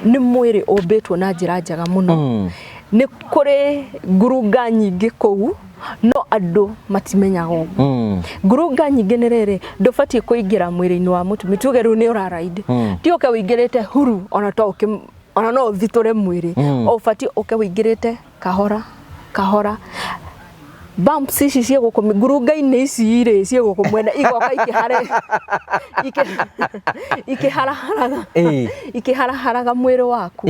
nĩ mwĩrĩ ũmbĩtwo na njĩra njega mũno. Nĩ kũrĩ ngurunga nyingĩ kũu, no andũ matimenyaga ũguo. Ngurunga nyingĩ nĩ rĩrĩ, ndũbatiĩ kũingĩra mwĩrĩ-inĩ wa mũtumia. Tuge rĩu nĩ ũraraidi, ti ũke ũingĩrĩte huru, ona to ũkĩ ona no ũthitũre mwĩrĩ. Ũbatiĩ ũke ũingĩrĩte kahora kahora. Bumps ici ciĩ gũkũ ngurunga-inĩ ici rĩ, ciĩ gũkũ mwena, igoka ikĩhare ikĩharaharaga ikĩharaharaga mwĩrĩ waku.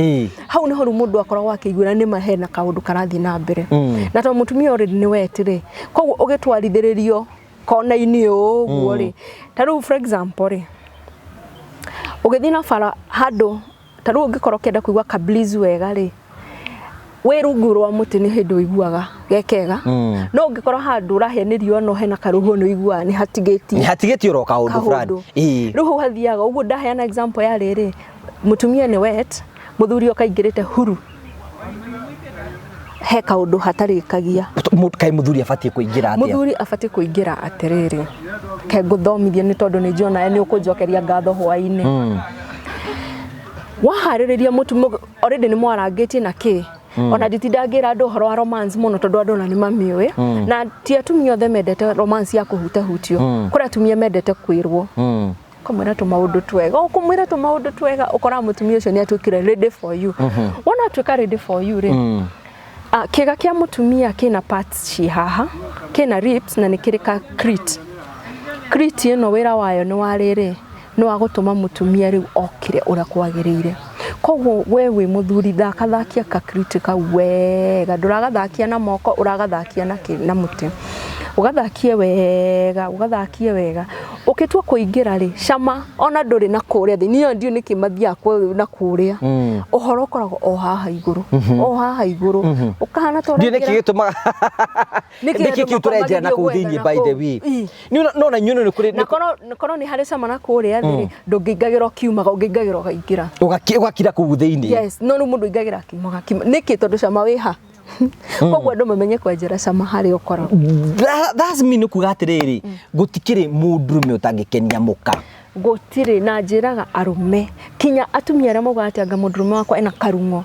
Hau nĩho rĩu mũndũ akoragwo akĩiguĩra nĩ ma hena kaũndũ karathiĩ na mbere. Na tondũ mũtumia already nĩ wet rĩ, koguo ũgĩtwarithĩrĩrio kona-inĩ ũũ ũguo rĩ, ta rĩu for example rĩ, ũgĩthiĩ na bara handũ ta rĩu ũngĩkorwo ũkĩenda kũigua ka bliss wega rĩ, Wĩ rungu rwa mũtĩ nĩ hĩndĩ ũiguaga gekega, no ũngĩkorwo handũ ũrahĩa nĩ riũa no hena karũhuho, nĩ ũiguaga nĩ hatigĩtie. Nĩ hatigĩtie oro kaũndũ fulani. Kaũndũ rĩu hau hathiaga ũguo. Ndaheana example ya rĩrĩ, mũtumia nĩ wet, mũthuri ũkaingĩrĩte huru, he kaũndũ hatarĩkagia. Kaĩ mũthuri abatiĩ kũingĩra atĩa? Mũthuri abatiĩ kũingĩra atĩrĩrĩ, ke ngũthomithie, nĩ tondũ nĩ njona nĩ ũkũnjokeria ngatho hwaĩ-inĩ. Waharĩrĩria mũtu already nĩ mwarangĩtie na kĩ, ona nditindangĩra andũ ũhoro wa romance mũno, tondũ andũ ona nĩ mamĩũĩ, na ti atumia othe mendete romance ya kũhutahutio. Kũrĩ atumia mendete kwĩrwo, kũmwĩra tũmaũndũ twega, ũkũmwĩra tũmaũndũ twega, ũkoraga mũtumia ũcio nĩ atuĩkire ready for you. Wona atuĩka ready for you rĩ, ah, kĩga kĩa mũtumia kĩna parts ci haha, kĩna lips na nĩ kĩrĩ ka clit. Clit ĩno wĩra wayo nĩ wa rĩrĩ, nĩ wa gũtũma mũtumia rĩu okĩre ũrĩa kwagĩrĩire. Koguo we wĩ mũthuri, thakathakia ka clit kau wega, ndũragathakia na moko, ũragathakia na kĩ? Na mũtĩ. Ũgathakie wega, ũgathakie wega. Ũkĩtua kũingĩra rĩ, cama ona ndũrĩ na kũrĩa thĩ. Niĩ ndiũĩ nĩkĩ mathiaga na kũrĩa, ũhoro ũkoragwo o haha igũrũ, o haha igũrũ, ũkahana ta Ndiũ nĩkĩ ũraingĩra. Gĩtũmaga Nĩkĩ nĩkĩ andũ kĩu tũrenjera na kũu makoragwo thĩinĩ? magĩthiĩ By the gwetha way, na kũu? Nĩ no na inyuĩ nĩ kũrĩ Na korwo nĩ harĩ cama na kũrĩa thĩ rĩ, ndũngĩingagĩra ũkiumaga, ũngĩingagĩra ũkaingĩra. Ũgakira kũu thĩinĩ. Yes, no rĩu mũndũ aingagĩra akiumaga nĩkĩ? Tondũ cama wĩ ha. Koguo andũ mamenye kwenjera cama harĩa ũkoragwo. That's mean nĩ kuga atĩrĩrĩ, gũtikĩrĩ mũndũrũme ũtangĩkenia mũka. Gũtirĩ. Na njĩraga arũme kinya atumia arĩa maugaga atĩ anga mũndũrũme wakwa ena karung'o,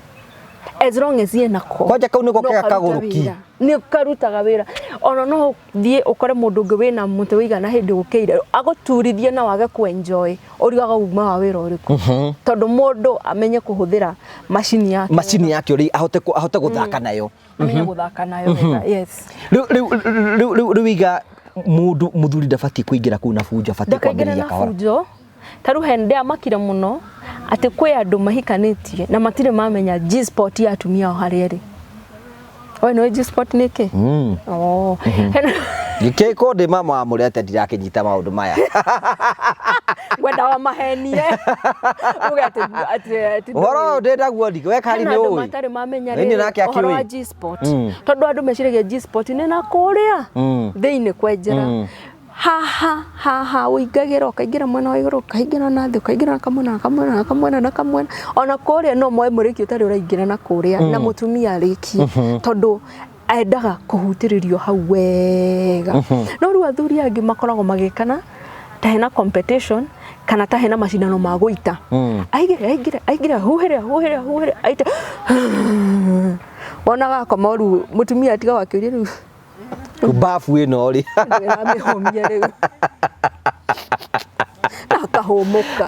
as long as enako. Kwanja kau nĩko no kega karute kagũrũki. wĩra. Nĩ karutaga wĩra. Ona no thiĩ ũkore mũndũ ũngĩ wĩna mũtĩ wĩigana hĩndĩ ũkĩire agũturithie na wage kũ-enjoy, ũrigaga uma wa wĩra ũrĩkũ, tondũ mũndũ amenye kũhũthĩra macini yake. Macini yake ũrĩa ahote gũthaka nayo. Amenye gũthaka nayo wega, yes. Rĩu iga mũndũ mũthuri ndabatiĩ kũingĩra kũu na bunjo, abatiĩ Ndakaingĩre kwambĩrĩria na kahora. Bunjo. Ta rĩu he ndĩamakire mũno atĩ kwĩ andũ mahikanĩtie na matirĩ mamenya G spot ya atumia ao harĩa ĩrĩ. We nĩũĩ G spot nĩ kĩ? Oh. Gĩkĩ ndĩ mama wa mũrĩa atĩ ndirakĩnyita maũndũ maya. Ngwenda wa mahenie uge atĩ Ũhoro ũyũ ndĩ naguo ndi we kari hena nĩ andũ ũĩ. matarĩ mamenya Na niĩ rĩrĩ nake ũhoro wa akĩũĩ. G spot, tondũ andũ meciragia G spot nĩ na kũrĩa thĩinĩ kwenjera. Haha haha ũingagĩra, ũkaingĩra mwena wa igũrũ, ũkaingĩra na thĩ, ũkaingĩra na kamwena, na kamwena, na kamwena, na kamwena. Ona kũrĩa no moe mũrĩki ũtarĩ ũraingĩra na kũrĩa, na mũtumia arĩkie, tondũ endaga kũhutĩrĩrio hau wega. No rĩu athuri angĩ makoragwo magĩkana ta hena competition kana ta hena macindano ma gũita, aingĩre, aingĩre, aingĩre, huhĩre, huhĩre, huhĩre, aite, wonaga akoma. Rĩu mũtumia atigaga akĩũria rĩu Babu ĩno rĩ? Ndĩramĩhũmia rĩu na akahũmũka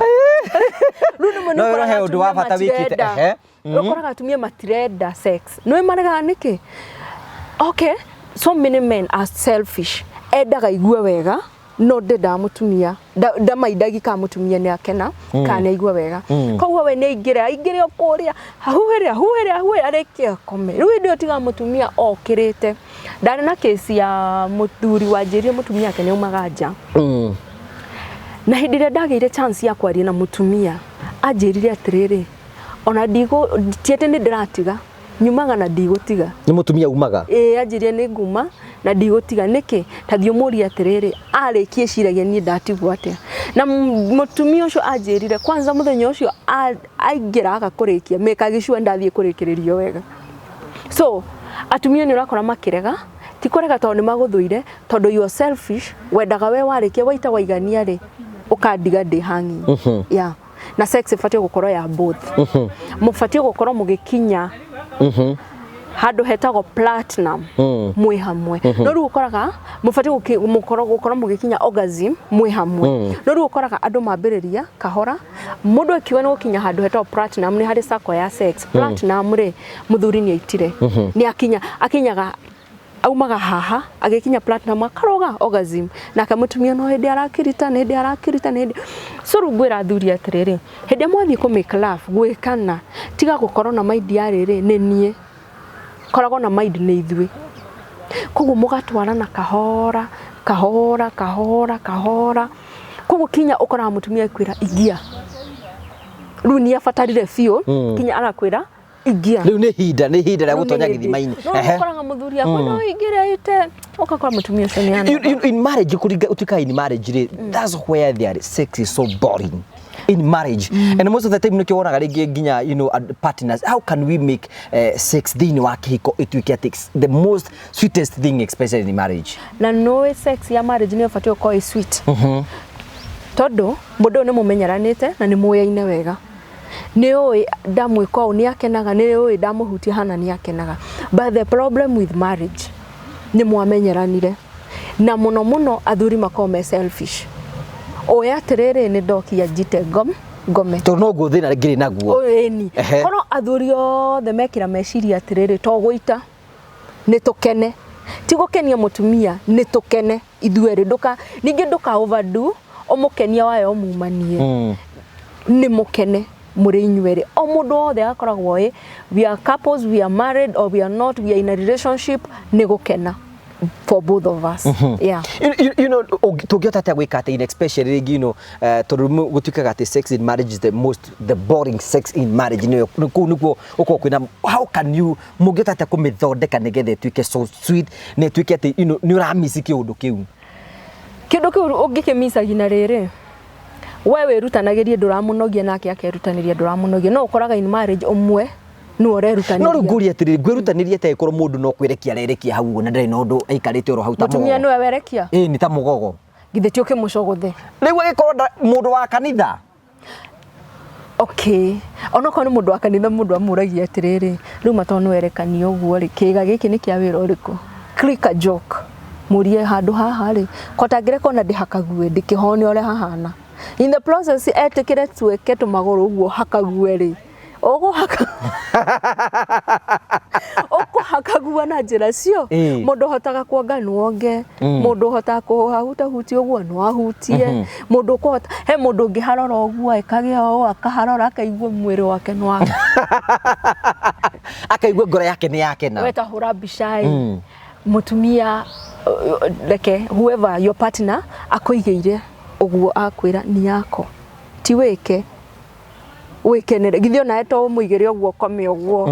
rĩu nĩmwe. No ĩro he ũndũ wa bata wĩkĩte, ehe. Ũkoraga atumia matirenda sex. Nĩ maregaga nĩkĩ? Okay, so many men are selfish. Endaga igue wega, no ndendaga mũtumia ndamaindagi kana mũtumia nĩ akena kana nĩ aigua wega. Koguo we nĩ aingĩre, aingĩre o kũrĩa, ahuhĩre, ahuhĩre, ahuhĩre, arĩkie akome. Rĩu hĩndĩ ĩyo tiga mũtumia okĩrĩte. Ndarĩ na kesi ya mũthuri wanjĩrire mũtumia ake nĩ aumaga nja, na hĩndĩ ĩrĩa ndagĩire chance ya kwaria na mũtumia, anjĩrire atĩrĩrĩ, ona ndigũ ti atĩ nĩ ndĩratiga, nyumaga na ndigũtiga. Nĩ mũtumia umaga? Ĩĩ, anjĩrire nĩ nguma na ndigũtiga. Nĩkĩ? Ta thiĩ ũmũrie atĩrĩrĩ, arĩkie ciragia niĩ ndatigwo atĩa. Na mũtumia ũcio anjĩrire kwanza mũthenya ũcio aingĩra aga kũrĩkia mekagicua ndathiĩ kũrĩkĩrĩrio wega. So atumia nĩ ũrakora makĩrega, ti kũrega tondũ nĩ magũthũire, tondũ you are selfish. Wendaga we warĩkia waita waigania rĩ, ũkandiga ndĩ hanging. Yeah. Na sex ĩbatiĩ gũkorwo ya both. Mũbatiĩ gũkorwo mũgĩkinya handũ hetagwo platinum mwĩ hamwe. No rĩu ũkoraga mũbatiĩ gũkorwo mũgĩkinya orgasm mwĩ hamwe, no rĩu ũkoraga andũ mambĩrĩria kahora. Mũndũ akiuga nĩ gũkinya handũ hetagwo platinum, nĩ harĩ circle ya sex. Platinum rĩ, mũthuri nĩ aitire, nĩ akinya, akinyaga aumaga haha, agĩkinya platinum akaroga orgasm, nake mũtumia no hĩndĩ arakirita, nĩ hĩndĩ arakirita, nĩ hĩndĩ. So rĩu ngwĩra athuri atĩrĩrĩ, hĩndĩ ĩrĩa mwathiĩ kũ make love, gwĩkana, tiga gũkorwo na mind ya rĩrĩ nĩ niĩ, koragwo na mind nĩ ithuĩ. Koguo mũgatwarana kahora kahora kahora kahora, koguo kinya ũkoraga mũtumia akwĩra ingia. Rĩu nĩ abatarire biũ, kinya arakwĩra Ingia. Rĩu nĩ ihinda rĩa gũtonya gĩthima-inĩ. No ũkoraga mũthuri akwa no ingĩre ite ũgakora mũtumia ũcio nĩ ana. In marriage, kũringa ũtuĩkaga in marriage rĩ, that's where their sex is so boring in marriage, and most of the time nĩkĩo wonaga rĩngĩ nginya partners, how can we make sex thĩinĩ wa kĩhiko ĩtuĩke atĩ the most sweetest thing, especially in marriage? Na nũĩ sex ya marriage nĩ ĩbatiĩ gũkorwo ĩ sweet, tondũ mũndũ ũyũ nĩ mũmenyeranĩte na nĩ mũyaine wega, nĩ ũĩ ndamwĩka ũũ nĩ akenaga, nĩ ũĩ ndamũhutia hana nĩ akenaga. But the problem with marriage, nĩ mwamenyeranire na mũno mũno athuri makoragwo me selfish, ũĩ atĩrĩrĩ, nĩ ndokia njite ngome. Tondũ noguo thĩna ngĩrĩ naguo. Ĩni. Korwo athuri othe mekĩra meciria atĩrĩrĩ, to gũita nĩ tũkene, ti gũkenia mũtumia, nĩ tũkene ithuerĩ, ndũka ningĩ ndũka overdo ũmũkenia wayo ũmumanie. Nĩ mũkene mũrĩ inyuerĩ, o mũndũ wothe agakoragwo ĩ we are couples, we are married or we are not, we are in a relationship, nĩ gũkena for both of us, yeah. Tũngĩhota atĩa gwĩka atĩ in especially rĩngĩ tondũ gũtuĩkaga atĩ sex in marriage is the most, the boring sex in marriage, nĩyo kũu nĩkuo gũkoragwo kwĩna, how can you, mũngĩhota atĩa kũmĩthondeka nĩgetha ĩtuĩke so sweet na ĩtuĩke atĩ nĩ ũramici kĩũndũ kĩu? Kĩndũ kĩu ũngĩkĩmicagi na rĩrĩ, we wĩrutanagĩrie ndũramũnogia, nake akerutanĩria ndũramũnogia. No ũkoraga in marriage ũmwe nĩwe No rĩu ũrerutanĩria. Ngũria atĩrĩrĩ, ngwĩrutanĩria atĩa ĩkorwo mũndũ no kwĩrekia arerekia hau ũguo na ndarĩ na ũndũ, aikarĩte oro hau ta Mũtumia mũgogo? nĩwe werekia. Ĩĩ, nĩ ta mũgogo. Githĩ ti ũkĩmũcogothe? Rĩu agĩkorwo mũndũ wa kanitha. Okay, onokorwo nĩ mũndũ wa kanitha, mũndũ amũragia atĩrĩrĩ, rĩu ma tondũ nĩwerekania ũguo rĩ, kĩĩga gĩkĩ nĩ kĩa wĩra ũrĩkũ? Click a joke, mũrie handũ haha rĩ, ko tangĩreka ona ndĩhakague ndĩkĩhone ũrĩa hahana. In the process etĩkĩre tuĩke tũmagũrũ ũguo hakague rĩ, ũgũhaka ũkũhakagua na njĩra cio. Mũndũ ũhotaga kuonga no onge, mũndũ ũhotaga kũhutahutia ũguo no ahutie, mũndũ ũkũhota, he mũndũ ũngĩharora ũguo ĩkagĩa ũũ, akaharora akaigua mwĩrĩ wake nĩ wake. Akaigua ngoro yake nĩ yakena. We ta hũra mbica ĩ mũtumia, reke whoever your partner akũigĩire ũguo, akwĩra ni yako, ti wĩke wĩkenere, githĩ onawe to ũmũigĩre ũguo ũkome ũguo?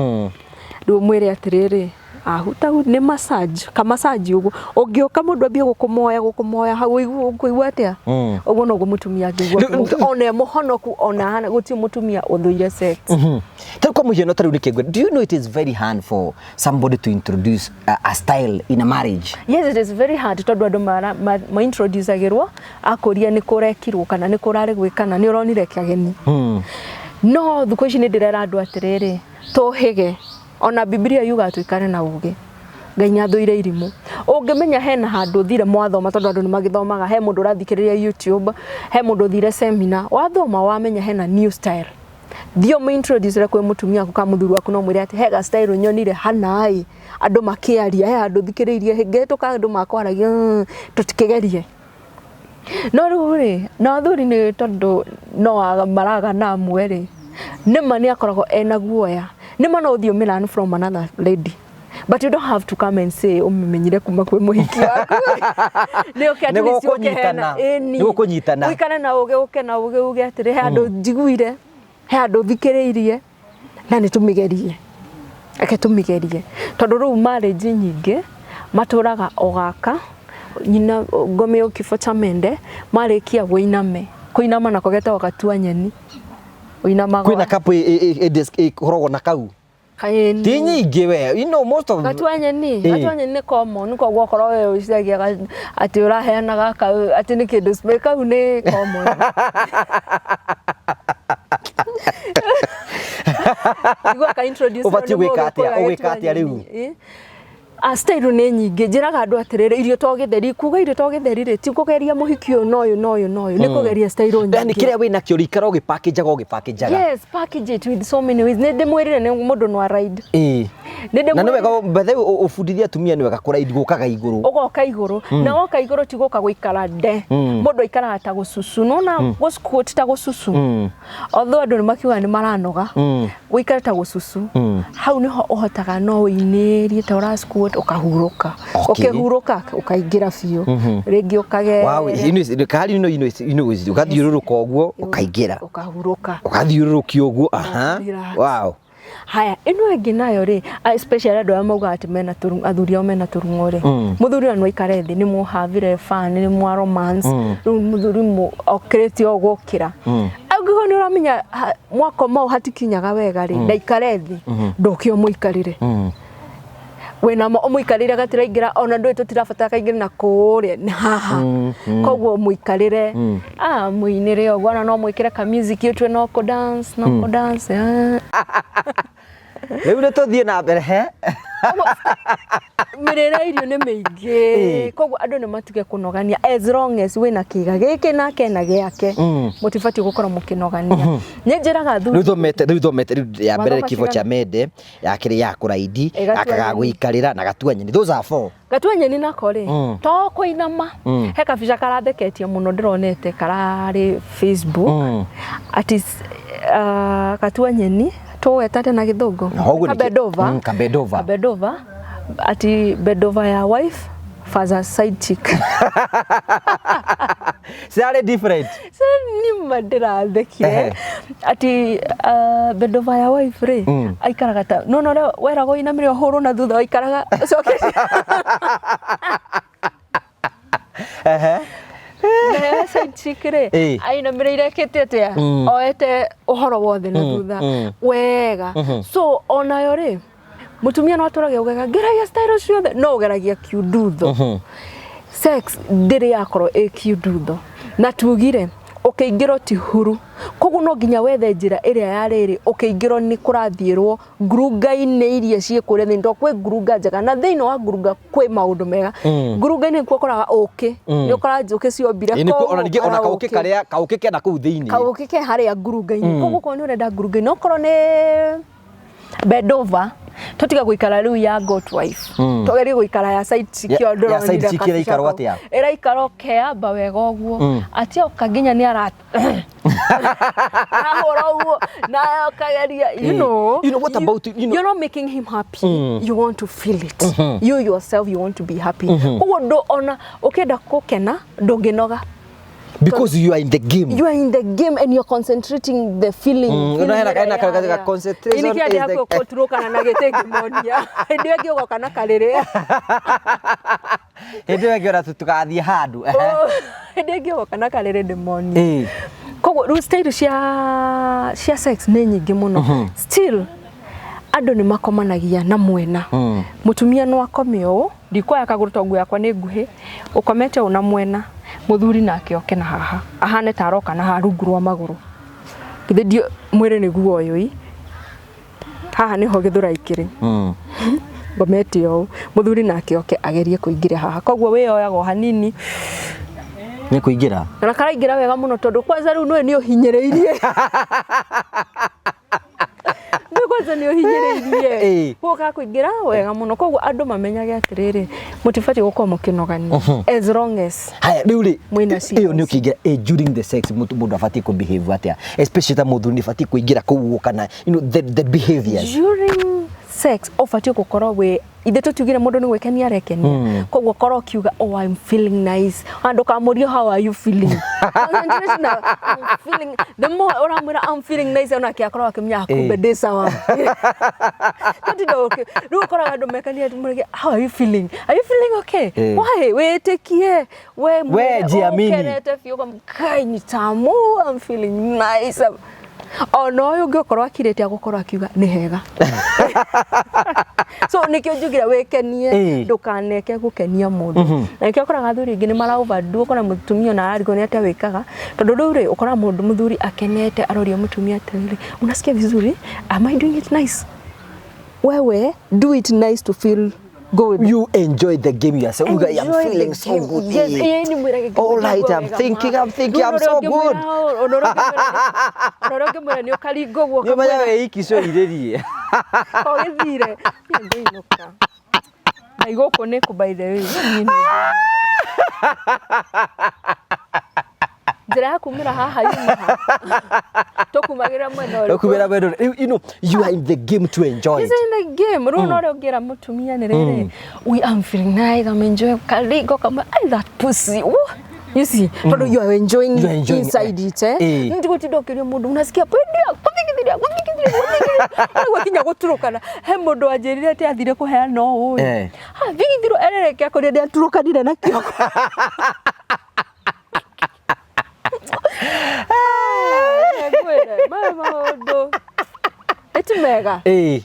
Rĩu ũmwĩre atĩrĩrĩ, ahuta nĩ massage ka massage ũguo, ũngĩũka mũndũ ambie gũkũmoya gũkũmoya hau, ũkũigua atĩa? Ũguo noguo mũtumia angĩigua ona e mũhonoku, ona hana gũtirĩ mũtumia ũthũire sex. Tarĩu kwa mũhiano, tarĩu nĩkĩ do you know it is very hard for somebody to introduce a style in a marriage? Yes, it is very hard, tondũ andũ ma-introducagĩrwo akũria nĩ kũrekirwo kana nĩ kũrarĩ gwĩkana nĩ ũronire kageni. No thikũ ici nĩ ndĩrera andũ atĩrĩrĩ, tũhĩge, ona Bibilia yugaga tũikare na ũgĩ. Ngai nĩ athũire irimũ. Ũngĩmenya hena handũ ũthire mwathoma, tondũ andũ nĩ magĩthomaga, he mũndũ ũrathikĩrĩria YouTube, he mũndũ ũthire seminar, wathoma wamenya hena new style, thiĩ ũmũ-introduce kwĩ mũtumia waku kana mũthuri waku, no mwĩre atĩ he ga style nyonire hana ĩ andũ makĩaria, he handũ thikĩrĩirie ngĩhĩtũka andũ makwaragia, tũtikĩgerie." No rĩu rĩ, na athuri nĩ tondũ no maragana amwe rĩ, nĩma nĩ akoragwo ena guoya, nĩma no ũthiĩ ũmĩ learn from another lady, but you don't have to come and say ũmĩmenyire kuma kwĩ mũhiki waku. Nĩ ũke at Nĩ least gũkũnyitana. ũkĩheana. Ĩni. Nĩ gũkũnyitana. Ũikare na ũgĩ, ũke na ũgĩ, uge atĩrĩ, he handũ njiguire, he handũ thikĩrĩirie, na nĩ tũmĩgerie, reke tũmĩgerie, tondũ rĩu marriage nyingĩ matũraga o gaka nyina ngome kifo cha mende, marĩkia wĩiname, kũinama nako getagwo gatua nyeni, ũinamaga. Kwĩna couple ĩkoragwo na kau. Kaĩni. Ti nyingĩ we, most of Gatua nyeni. Gatua nyeni nĩ common, koguo okorwo we wĩciragia atĩ ũraheana gaka atĩ nĩ kĩndũ kau nĩ common. Igua ka introduce. Ũbatiĩ gwĩka atĩa? Ũgwĩka atĩa rĩu? A style nĩ nyingĩ. Njĩraga andũ atĩrĩrĩ, irio to gĩtheri, kuga irio to gĩtheri rĩ, ti kũgeria mũhiki ũyũ na ũyũ na ũyũ na ũyũ, nĩ kũgeria style Yani nyingĩ. kĩrĩa wĩnakĩo rĩikara ũgĩpackĩnjaga ũgĩpackĩnjaga. Yes, package it with so many ways. Nĩ ndĩmwĩrire nĩ mũndũ no ride. Nĩ Na nĩ ndĩmwĩrire. wega bethe ũbundithie atumia, nĩ wega kũraidi gũkaga igũrũ. Ũgoka igũrũ, na woka igũrũ ti gũka gũikara nde, mũndũ aikaraga ta gũcucu, nona gũ-squat ta gũcucu, although andũ nĩ makiuga nĩ maranoga, gũikara ta gũcucu hau nĩho ũhotaga no ũinĩrie ta ũra squat, ũkahurũka. Ũkĩhurũka ũkaingĩra biũ rĩngĩ, ũkagera. Wow, kari ino ino ino ũgathiũrũrũka ũguo ũkaingĩra. Ũkahurũka. Ũgathiũrũrũkia ũguo, aha. Relax. Wow. Haya, ĩno ĩngĩ nayo rĩ, especially andũ arĩa maugaga atĩ mena athuri ao mena tũrung'o rĩ, mũthuri ona no aikare thĩ, nĩ mũhavire fun, nĩ mwa romance, rĩu mũthuri okĩrĩte o gũkĩra. Angĩkorwo nĩ ũramenya mwakoma ũũ hatikinyaga wega rĩ, ndaikare thĩ, ndũke ũmũikarĩre. Wĩna mo ũmũikarĩre gatiraingĩra, ona ndũĩ tũtirabatara kaingĩre na kũrĩa nĩ haha. Koguo ũmũikarĩre, mũinĩre ũguo, ona no mwĩkĩre ka music ũtue no kũ dance, no kũ dance. Rĩu nĩ tũthiĩ na mbere he. Mĩrĩre irio nĩ mĩingĩ, koguo andũ nĩ matige kũnogania, as long as wĩna kĩga gĩkĩ nake na gĩake, mũtibatiĩ gũkorwo mũkĩnogania. Nĩ njĩraga athuri Rĩu thomete, rĩu thomete, rĩu ya mbere Wathoma kĩbo cigana? cha mende, ya kerĩ ya kũraindi, Ĩ, gatua gaka ga nyeni. gũikarĩra na gatua nyeni. Those are four. Gatua nyeni nako rĩ, to kũinama. He kabica karatheketie mũno ndĩronete kararĩ Facebook, ati gatua nyeni tũwetate na gĩthũngũ. Hoguo nĩkĩ- Kabedova. Kabedova. Kabedova, ati bedova ya wife versus side chick. Cirarĩ different. Nima ndĩrathekire ati bedova ya wife rĩ, aikaraga ta no no ũrĩa weragwo inamĩrĩre ũhũrwo na thutha, waikaraga ũcoke. Nayo side chick rĩ, ainamĩrĩire ĩkĩte atĩa, oete ũhoro wothe na thutha wega. So onayo rĩ, mũtumia no atũrage augaga ngeragia style ciothe, no ũgeragia kiundutho. Sex ndĩrĩ yakorwo ĩ kiundutho, na tugire ũkĩingĩrwo ti huru, koguo no nginya wethe njĩra ĩrĩa ya rĩrĩ ũkĩingĩrwo nĩ kũrathiĩrwo ngurunga-inĩ iria ciĩ kũrĩa thĩinĩ, tondũ kwĩ ngurunga njega na thĩinĩ wa ngurunga kwĩ maũndũ mega. Ngurunga-inĩ nĩkuo ũkoraga ũkĩ, nĩ ũkoraga njũkĩ ciombire Ĩ, nĩkuo kũu, ona ningĩ ona ũkora kaũkĩ ũkĩ. Karĩa kaũkĩ kena kũu thĩinĩ. Kaũkĩ ke harĩa ngurunga-inĩ. Koguo okorwo nĩ ũrenda ngurunga-inĩ, okorwo nĩ bend over, tũtiga gũikara rĩu ya got wife, tũgerie gũikara ya side chick. Ĩyo Ya side ndĩronire chick kabica ĩraikarwo kau. atĩa? Ĩraikara ũkeamba wega ũguo, atĩ oka nginya nĩ arahũra ũguo na ũkageria, you know. You know, what about, you know- You're not making him happy. You want to feel it, you yourself, you want to be happy. Koguo ndũ ona ũkĩenda gũkena ndũngĩnoga. Because you are in the game. You are in the game and you're concentrating the feeling. No, hena kaina concentration is is the hakuhĩ kũturũkana na gĩtĩ ngĩmonia. Hĩndĩ ĩyo ĩngĩ ũgoka na karĩrĩ. Hĩndĩ ĩyo ĩngĩ ona tũgathiĩ handũ. Hĩndĩ ĩngĩ ũgoka na karĩrĩ ndĩmonie. Koguo rĩu style cia sex nĩ nyingĩ mũno. Still andũ nĩ makomanagia na mwena. Mũtumia no akome ũũ, ndikuoya kagũrũ tondũ nguo yakwa nĩ nguhĩ, ũkomete ũũ na mwena, mũthuri nake oke na haha, ahane ta aroka na haha rungu rwa magũrũ. Githĩ ndio mwĩrĩ nĩguo ũyũ ĩ? Haha nĩho gĩthũrai kĩrĩ. Ngomete ũũ, mũthuri nake oke agerie kũingĩra haha. Koguo wĩyoyaga o hanini. Nĩ kũingĩra. Na karaingĩra wega mũno, tondũ kwanza rĩu nĩwe nĩ ũhinyĩrĩirie. Nĩ kwanza nĩ ũhinyĩrĩirie. Koguo gakũingĩra wega mũno. Koguo andũ mamenyage atĩrĩrĩ, mũtibatiĩ gũkorwo mũkĩnogania, as long as Haya, rĩu rĩ, mwĩna ĩyo nĩ ũkĩingĩra, during the sex mũndũ abatiĩ kũ behave atĩa? Especially ta mũthuri nĩ abatiĩ kũingĩra kũu ũguo kana you know the behaviors. During sex ũbatiĩ gũkorwo wĩ ithe, tũtiugire mũndũ nĩ gwĩkenia arekenia, koguo korwo ũkiuga, "Oh, I'm feeling nice." Ona ndũkamũrie, "How are you feeling?" Concentration na "I'm feeling." The more ũramwĩra "I'm feeling nice", onake akorwo akĩmenya kumbe ndĩ sawa. Tũtinda rĩu ũkoraga andũ mekania mũrĩge, "How are you feeling? Are you feeling okay?" Why wĩtĩkie we We jiamini. ũkenete biũ, ũkamũ- Ngai nĩ tamu, I'm feeling nice. Ona ũyũ ũngĩkorwo akirĩte agũkorwo akiuga nĩ hega. So nĩkĩo njugire wĩkenie, ndũkaneke gũkenia mũndũ. Na nĩkĩo ũkoraga athuri aingĩ nĩ mara overdo, ũkona mũtumia ona ararigwo nĩ atĩa wĩkaga, tondũ rĩu rĩ, ũkoraga mũndũ mũthuri akenete aroria mũtumia atĩrĩrĩ, "Unasikia vizuri? Am I doing it nice?" Wewe do it nice to feel good. You enjoy the game yourself. Uga, I'm Enjoy the feeling so game. good. Yes, ni mwĩrage. All right, I'm thinking, I'm thinking, I'm so good. Ona ũrĩa ũngĩmwĩra nĩ ũkaringa ũguo. Nĩ ũmenyaga wĩ iki cio irĩrie. Ũgĩthire niĩ ngũinũka na igũkũ nĩ kũ, by the way, niĩ nĩ ngũinũka. Njĩra ya kumĩra haha yuma ha tũkumagĩra mwena ũrĩkũ? Ũkumĩra mwena ũrĩkũ? You know, you are in the game to enjoy He's it. in the game. Rĩu no ũrĩa ũngĩra mũtumia nĩ rĩrĩ, we am feeling nice, I'm enjoying karingo kamwe, ai, that pussy. Woo! You see, tondũ you are enjoying, You are enjoying, inside it, eh? Ndigũtinda ũkĩũria mũndũ, "Unasikia pwendia?" Thigithire, gũthigithire, gũthigithire. Gwakinya gũturũkana, he mũndũ wanjĩrire atĩ athire kũheana ũũ. Ha, thigithirwo ererekea kũrĩa ndĩaturũkanire na kĩongo. Ngwĩre, maya maũndũ. Ĩ ti mega. We.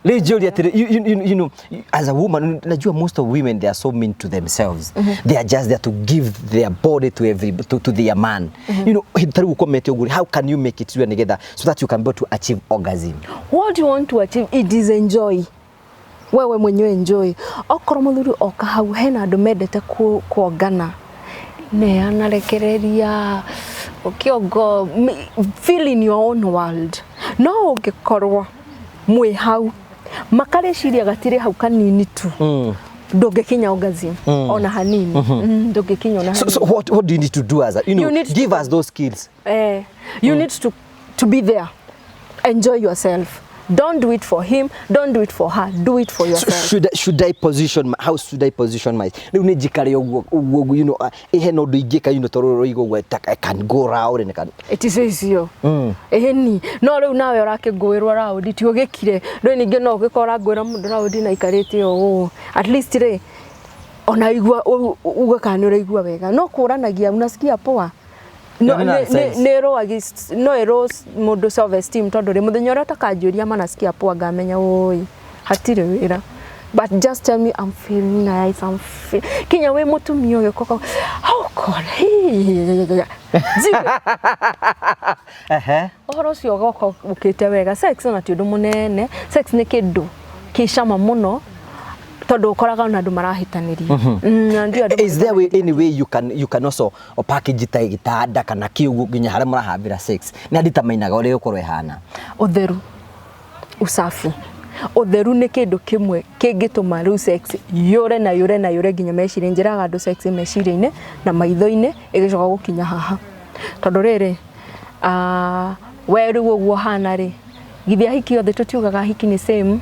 Rĩu njũria atĩrĩ, as a woman, najua most of women, they are so mean to themselves. They are just there to give their body to every to their man. Ta rĩu ũkomete ũguo, how can you make it sure nĩgetha so that you can be able to achieve orgasm? What you want to achieve, it is enjoy. Wewe mwenyewe enjoy. Okorwo mũthuri oka hau, hena andũ mendete kuongana, neana, rekereria kĩongo, feel in your own world. No ũngĩkorwo mwĩ hau makarĩciria gatirĩ hau kanini tu, ndũngĩkinya orgasm ona hanini. Ndũngĩkinya ona So, hanini. so what do you need to do as a, You need to give us those skills. You need to be there. Enjoy yourself. Don't do it for him, don't do it for her, do it for So yourself. should I position my, how should I position my, rĩu nĩ njikare ũguo ũguo ũguo, hena ũndũ ingĩka, tondũ rũigo ũguo, I can go round and I can It is easier. Ĩni, no rĩu nawe ũrakĩngũĩrwo raundi ti ũgĩkire. Rĩu ningĩ no ũgĩkorwo ũrangũĩra mũndũ raundi na aikarĩte o ũũ. At least rĩ, ona igua uge kana nĩ ũraigua wega. No kũranagia unasikia poa. No, Nĩ nonsense. Nĩ ĩrũagi, no ĩrũ mũndũ self esteem, tondũ rĩ mũthenya ũrĩa ũtakanjũria ma nasikia poa, ngamenya ũĩ hatirĩ wĩra. But just tell me, "I'm feeling nice, I'm feel." Kinya wĩ mũtumia ũgĩkoka, oh God, hey. Ũhoro ũcio ũgoka ũkĩte wega. Sex ona ti ũndũ mũnene. Sex nĩ kĩndũ kĩ cama mũno, tondũ ũkoraga ona andũ marahĩtanĩria. Na ndio andũ Is there way, any way you can also package ta gĩtanda kana kĩ ũguo nginya harĩa mũrahambĩra sex nĩ anditamainaga ũrĩa ĩgũkorwo ĩhana? Ũtheru, usafi, ũtheru nĩ kĩndũ kĩmwe kĩngĩtũma rĩu sex yũre na yũre na yũre nginya meciria. Njĩraga andũ, sex meciria-inĩ na maitho-inĩ, ĩgĩcoka gũkinya haha, tondũ rĩrĩ, we rĩu ũguo hana rĩ, githĩ ahiki othe tũtiugaga ahiki nĩ same,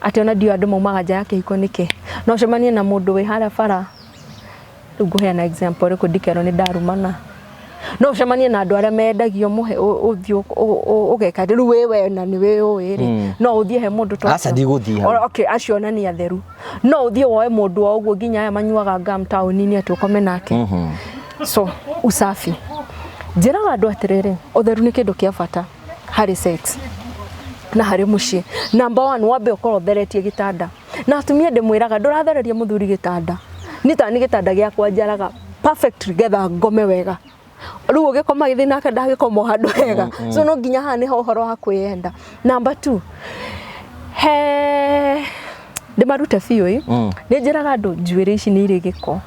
atĩ ona ndio andũ maumaga nja ya kĩhiko nĩkĩ? No ũcemanie na mũndũ wĩ harĩa bara. Rĩu ngũheana example ĩrĩkũ ndikerwo nĩ ndarumana? No ũcemanie na andũ arĩa mendagio mũhe ũthiĩ ũgeka rĩu wĩ we na nĩ wĩ ũĩ rĩ, no ũthiĩ he mũndũ ta Aca, ũcio? ndigũthiĩ hau. Okay, acio ona nĩ atheru. No ũthiĩ woe mũndũ o ũguo, nginya aya manyuaga ngam taũni-inĩ, atĩ ũkome nake. So usafi, njĩraga andũ atĩrĩrĩ, ũtheru nĩ kĩndũ kĩa bata harĩ sex na harĩ mũciĩ. Number one, wambe ũkorwo ũtheretie gĩtanda. Na atumia ndĩmwĩraga, ndũrathereria mũthuri gĩtanda, niĩ ta nĩ gĩtanda gĩakwa njaraga perfect getha ngome wega. Rĩu ũgĩkoma gĩthĩ nake ndagĩkoma o handũ hega. So no nginya haha nĩho ũhoro wa kwĩyenda. Number two, he ndĩmarute biũ ĩ, nĩ njĩraga andũ njuĩrĩ ici nĩ irĩ gĩko.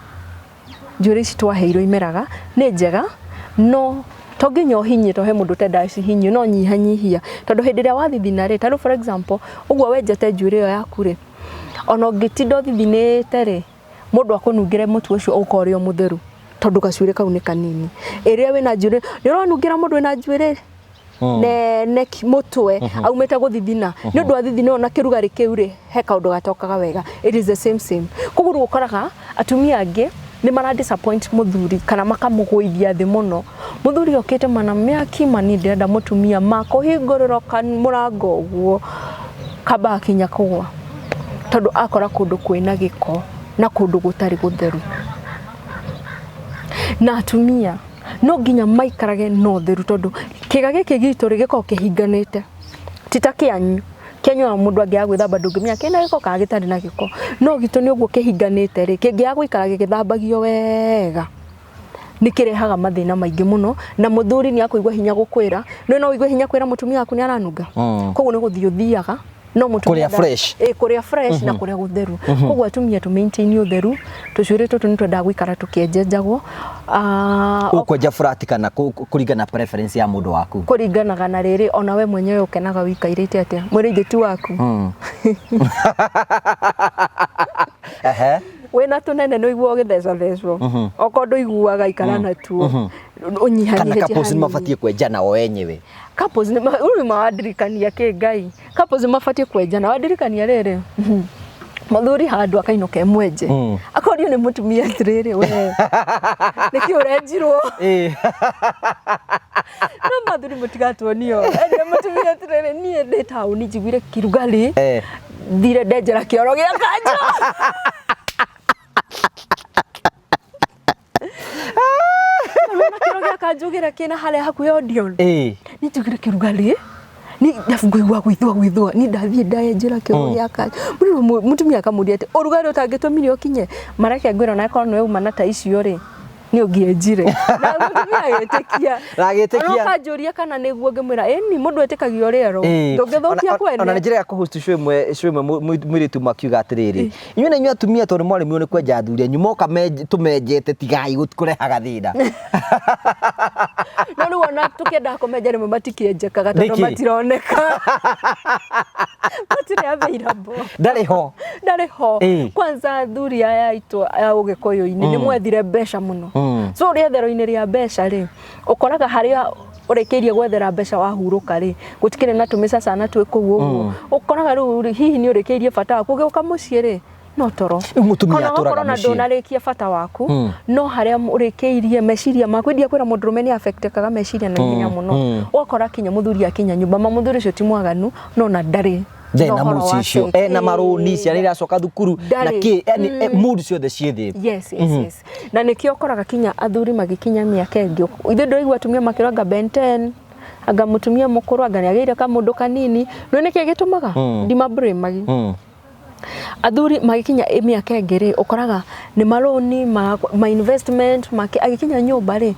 Njuĩrĩ ici twaheirwo imeraga nĩ njega, no to nginya ũhinyie, to he mũndũ ũtendaga cihinyio, no nyihanyihia, tondũ hĩndĩ ĩrĩa wathithina rĩ, ta rĩu for example ũguo wenjete njuĩrĩ ĩyo yaku rĩ, ona ũngĩtinda ũthithinĩte rĩ, mũndũ akũnungĩre mũtwe ũcio ũgũkorwo ũrĩ o mũtheru, tondũ gacuĩrĩ kau nĩ kanini. Ĩrĩa wĩna njuĩrĩ, nĩ ũranungĩra mũndũ wĩna njuĩrĩ nene mũtwe aumĩte gũthithina, nĩ ũndũ wa thithina na kĩrugarĩ kĩu rĩ, he kaũndũ gatokaga wega. It is the same same. Koguo rĩu ũkoraga atumia angĩ nĩ mara disappoint mũthuri kana makamũgũithia thĩ mũno. Mũthuri okĩte mana mĩaki mani, ndĩrenda mũtumia makũhingũrĩra mũrango ũguo, kamba akinya kũgwa, tondũ akora kũndũ kwĩna gĩko na kũndũ gũtarĩ gũtheru. Na atumia no nginya maikarage na ũtheru, tondũ kĩga gĩkĩ gitũ rĩ, gĩkoragwo kĩhinganĩte, ti ta kĩanyu. Kĩanyu ona mũndũ angĩaga gwĩthamba ndũngĩmenya kĩna gĩko kana gĩtarĩ na gĩko, no gitũ nĩ ũguo kĩhinganĩte rĩ, kĩngĩaga gũikara gĩgĩthambagio wega nĩ kĩrehaga mathĩna maingĩ mũno. Na mũthuri nĩ akũigua hinya gũkwĩra, no ũigue hinya kwĩra mũtumia waku nĩ aranunga. Koguo nĩ gũthiĩ ũthiaga no mũtumia Kũrĩa fresh. Ĩ, kũrĩa fresh na kũrĩa gũtheru. Koguo atumia tũ maintain ũtheru. Tũcuĩrĩ tũtũ nĩ twendaga gũikara tũkĩenjenjagwo. Ũkwenja flat kana kũringana na preference ya mũndũ waku? Kũringanaga na rĩrĩ, ona we mwenyewe ũkenaga wĩikairĩte atĩa, mwĩrĩ ithe ti waku. Wĩna tũnene nĩ ũiguaga ũgĩthecathecwo, okorwo ndũiguaga, ikara natuo Kana ũnyihanyihĩtie couples nĩ hanini. mabatiĩ kwenjana o enyewe? Couples nĩ rĩu mawandirikania kĩ Ngai, couples nĩ mabatiĩ kwenjana. Wandirikania rĩrĩ, Mũthuri handũ akainũka e mwenje, akorio nĩ mũtumia atĩrĩrĩ, we nĩkĩ ũrenjirwo? No mathuri mũtigatuonio ende mũtumia atĩrĩrĩ, niĩ ndĩ taũni njiguire kirugarĩ, thire ndenjera kĩoro gĩa kanjũ. Nĩwona kĩoro gĩa kanjũ kĩrĩa kĩna harĩa hakuhĩ Odeon? Niĩ njiguire kĩrugarĩ ni ndabu ngũigua gwĩthua gwĩthua, ni ndathiĩ ndaenjera kĩoro gĩa kanjũ. Rĩu mũtumia akamũria atĩ ũrugarĩ ũtangĩtũmire ũkinye mareke ngwĩra ona korwo nĩwe uma na ta icio rĩ, nĩ ũngĩenjire. Na mũtumia agĩtĩkia. Na agĩtĩkia. Ona ũkanjũria kana nĩguo, ngĩmwĩra ĩni, mũndũ etĩkagia ũrĩa erwo. Ndũngĩthũkia kwene. Ona nĩ njĩra ya kũhost show ĩmwe, show ĩmwe mũirĩtu makiuga atĩrĩrĩ, inyuĩ na inyuĩ atumia tondũ mwaremirwo nĩ kwenja athuri anyu moka tũmenjete, tigai kũrehaga thĩna. No rĩu ona tũkĩendaga kũmenja rĩmwe matikĩenjekaga tondũ Nĩkĩ? Matironeka, matirĩ available. Ndarĩ ho. Ndarĩ ho. Kwanza athuri aya aitũ a ũgĩkũyũ-inĩ nĩ mwethire mbeca mũno. So rĩethero-inĩ rĩa mbeca rĩ, ũkoraga harĩa ũrĩkĩirie gwethera mbeca wahurũka rĩ, gũtikĩrĩ na tũmĩcacana twĩ kũu ũguo. Ũkoraga rĩu rĩ, hihi nĩ ũrĩkĩirie bata waku, ũgĩũka mũciĩ rĩ, no toro. Rĩu mũtumia Kana atũraga ũgakorwo na mũciĩ. Ndũnarĩkia bata waku, no harĩa ũrĩkĩirie meciria maku india kwĩra mũndũrũme nĩ affectekaga meciria na ihenya mũno. Ũgakora kinya mũthuri akinya nyũmba, ma mũthuri ũcio ti mwaganu, no na ndarĩ ndarĩ na ũhoro mood wa icio sex. Ena marũni, ciana iracoka thukuru na Ndarĩ. kĩ, yani mood ciothe ciĩ thĩ. Yes. Na nĩkĩo ũkoraga kinya athuri magĩkinya mĩaka ĩngĩ, ithuĩ ndũraigua atumia makĩrwo anga Ben 10, anga mũtumia mũkũrũ, anga nĩagĩire kamũndũ kanini. Nĩ nĩkĩ gĩtũmaga ndimabũrĩmagi? Athuri magĩkinya mĩaka ĩngĩ rĩ, ũkoraga nĩ marũni ma investment make, agĩkinya nyũmba rĩ,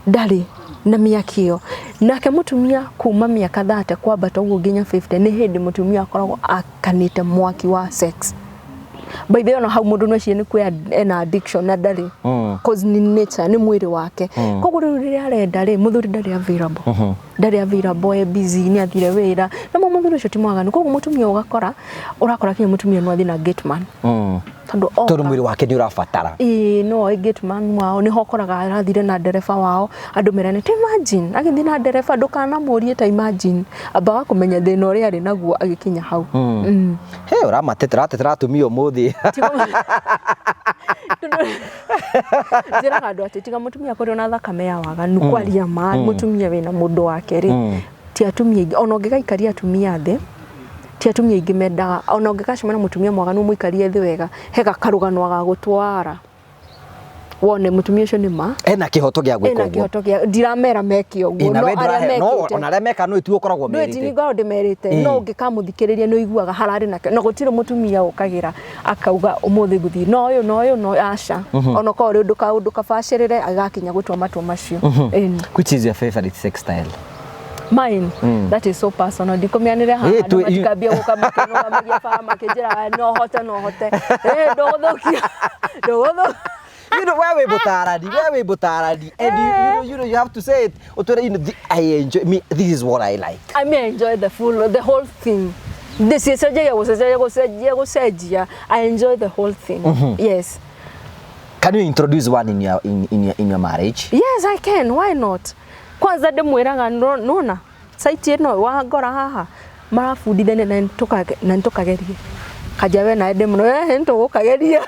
ndarĩ na mĩaka ĩyo. Nake mũtumia kuma mĩaka 30 kwambata ũguo nginya 50 nĩ hĩndĩ mũtumia akoragwo akanĩte mwaki wa sex. By the way, ona hau mũndũ no ecirie nĩ kwĩ ena addiction, na ndarĩ, cause nĩ nature, nĩ mwĩrĩ wake. Koguo rĩu rĩrĩa arenda rĩ, mũthuri ndarĩ available, ndarĩ available, e busy, nĩ athire wĩra. Na mũthuri ũcio ti mwaganu. Koguo mũtumia ũgakora, ũrakora kinya mũtumia no athiĩ na gate man, tondũ oka Tondũ mwĩrĩ wake nĩ ũrabatara. Ĩĩ, no oe gate man wao, nĩho ũkoraga arathire na ndereba wao. Andũ merane ta imagine agĩthiĩ na ndereba, ndũkanamũrie ta imagine, ambaga kũmenya thĩna ũrĩa arĩ naguo agĩkinya hau. He ũramatetera, atetera atumia ũmũthĩ. Njĩraga andũ atĩ tiga mũtumia kũrĩ ona thakame ya waganu, kwaria ma, mũtumia wĩna mũndũ wake rĩ, ti atumia aingĩ. Ona ũngĩgaikaria atumia thĩ, ti atumia aingĩ mendaga. Ona ũngĩgacemania na mũtumia mwaganu, ũmũikarie thĩ wega, he gakarũgano agagũtwara wone mũtumia ũcio nĩ ma Ena kĩhoto gĩa gwĩka ena ũguo. Kĩhoto gĩa ndiramera meke ũguo, Ĩ, na no we arĩa ndũrahe no mekĩte ona arĩa meka no ituo ũkoragwo ndwĩti merĩte. Ningorwo ndĩmerĩte, no ũngĩkamũthikĩrĩria nĩ ũiguaga hararĩ nakĩo, na gũtirĩ mũtumia ũkagĩra akauga ũmũthĩ ngũthiĩ na ũyũ na ũyũ na ũyũ, aca. Ona korwo ũrĩ ũndũ kaũndũ kabacĩrĩre agakinya gũtua matua macio. Ĩni. Which is your favorite sex style? Mine? That is so personal, ndikũmĩanĩre haha. Ĩ, Andũ matikambia gũka makĩnũgamagia bara makĩnjĩra no hote, no hote. Ĩ, ndũgũthũkia, ndũgũthũkia. You know, wewe wĩ mũtarani, we wĩ mũtarani, and you know you have to say it, ũtwĩre, I enjoy me, this is what I like. I may enjoy the whole thing. Ndĩcicenjagia gũcenjia gũcenjia gũcenjia. I enjoy the whole thing. Yes. Can you introduce one in your marriage? Yes, I can. Why not? Kwanza ndĩmwĩraga nona site ĩno wangora haha marabundithania na nĩtũkagerie kanja we nawe ndĩ mũno, nĩtũgũkageria,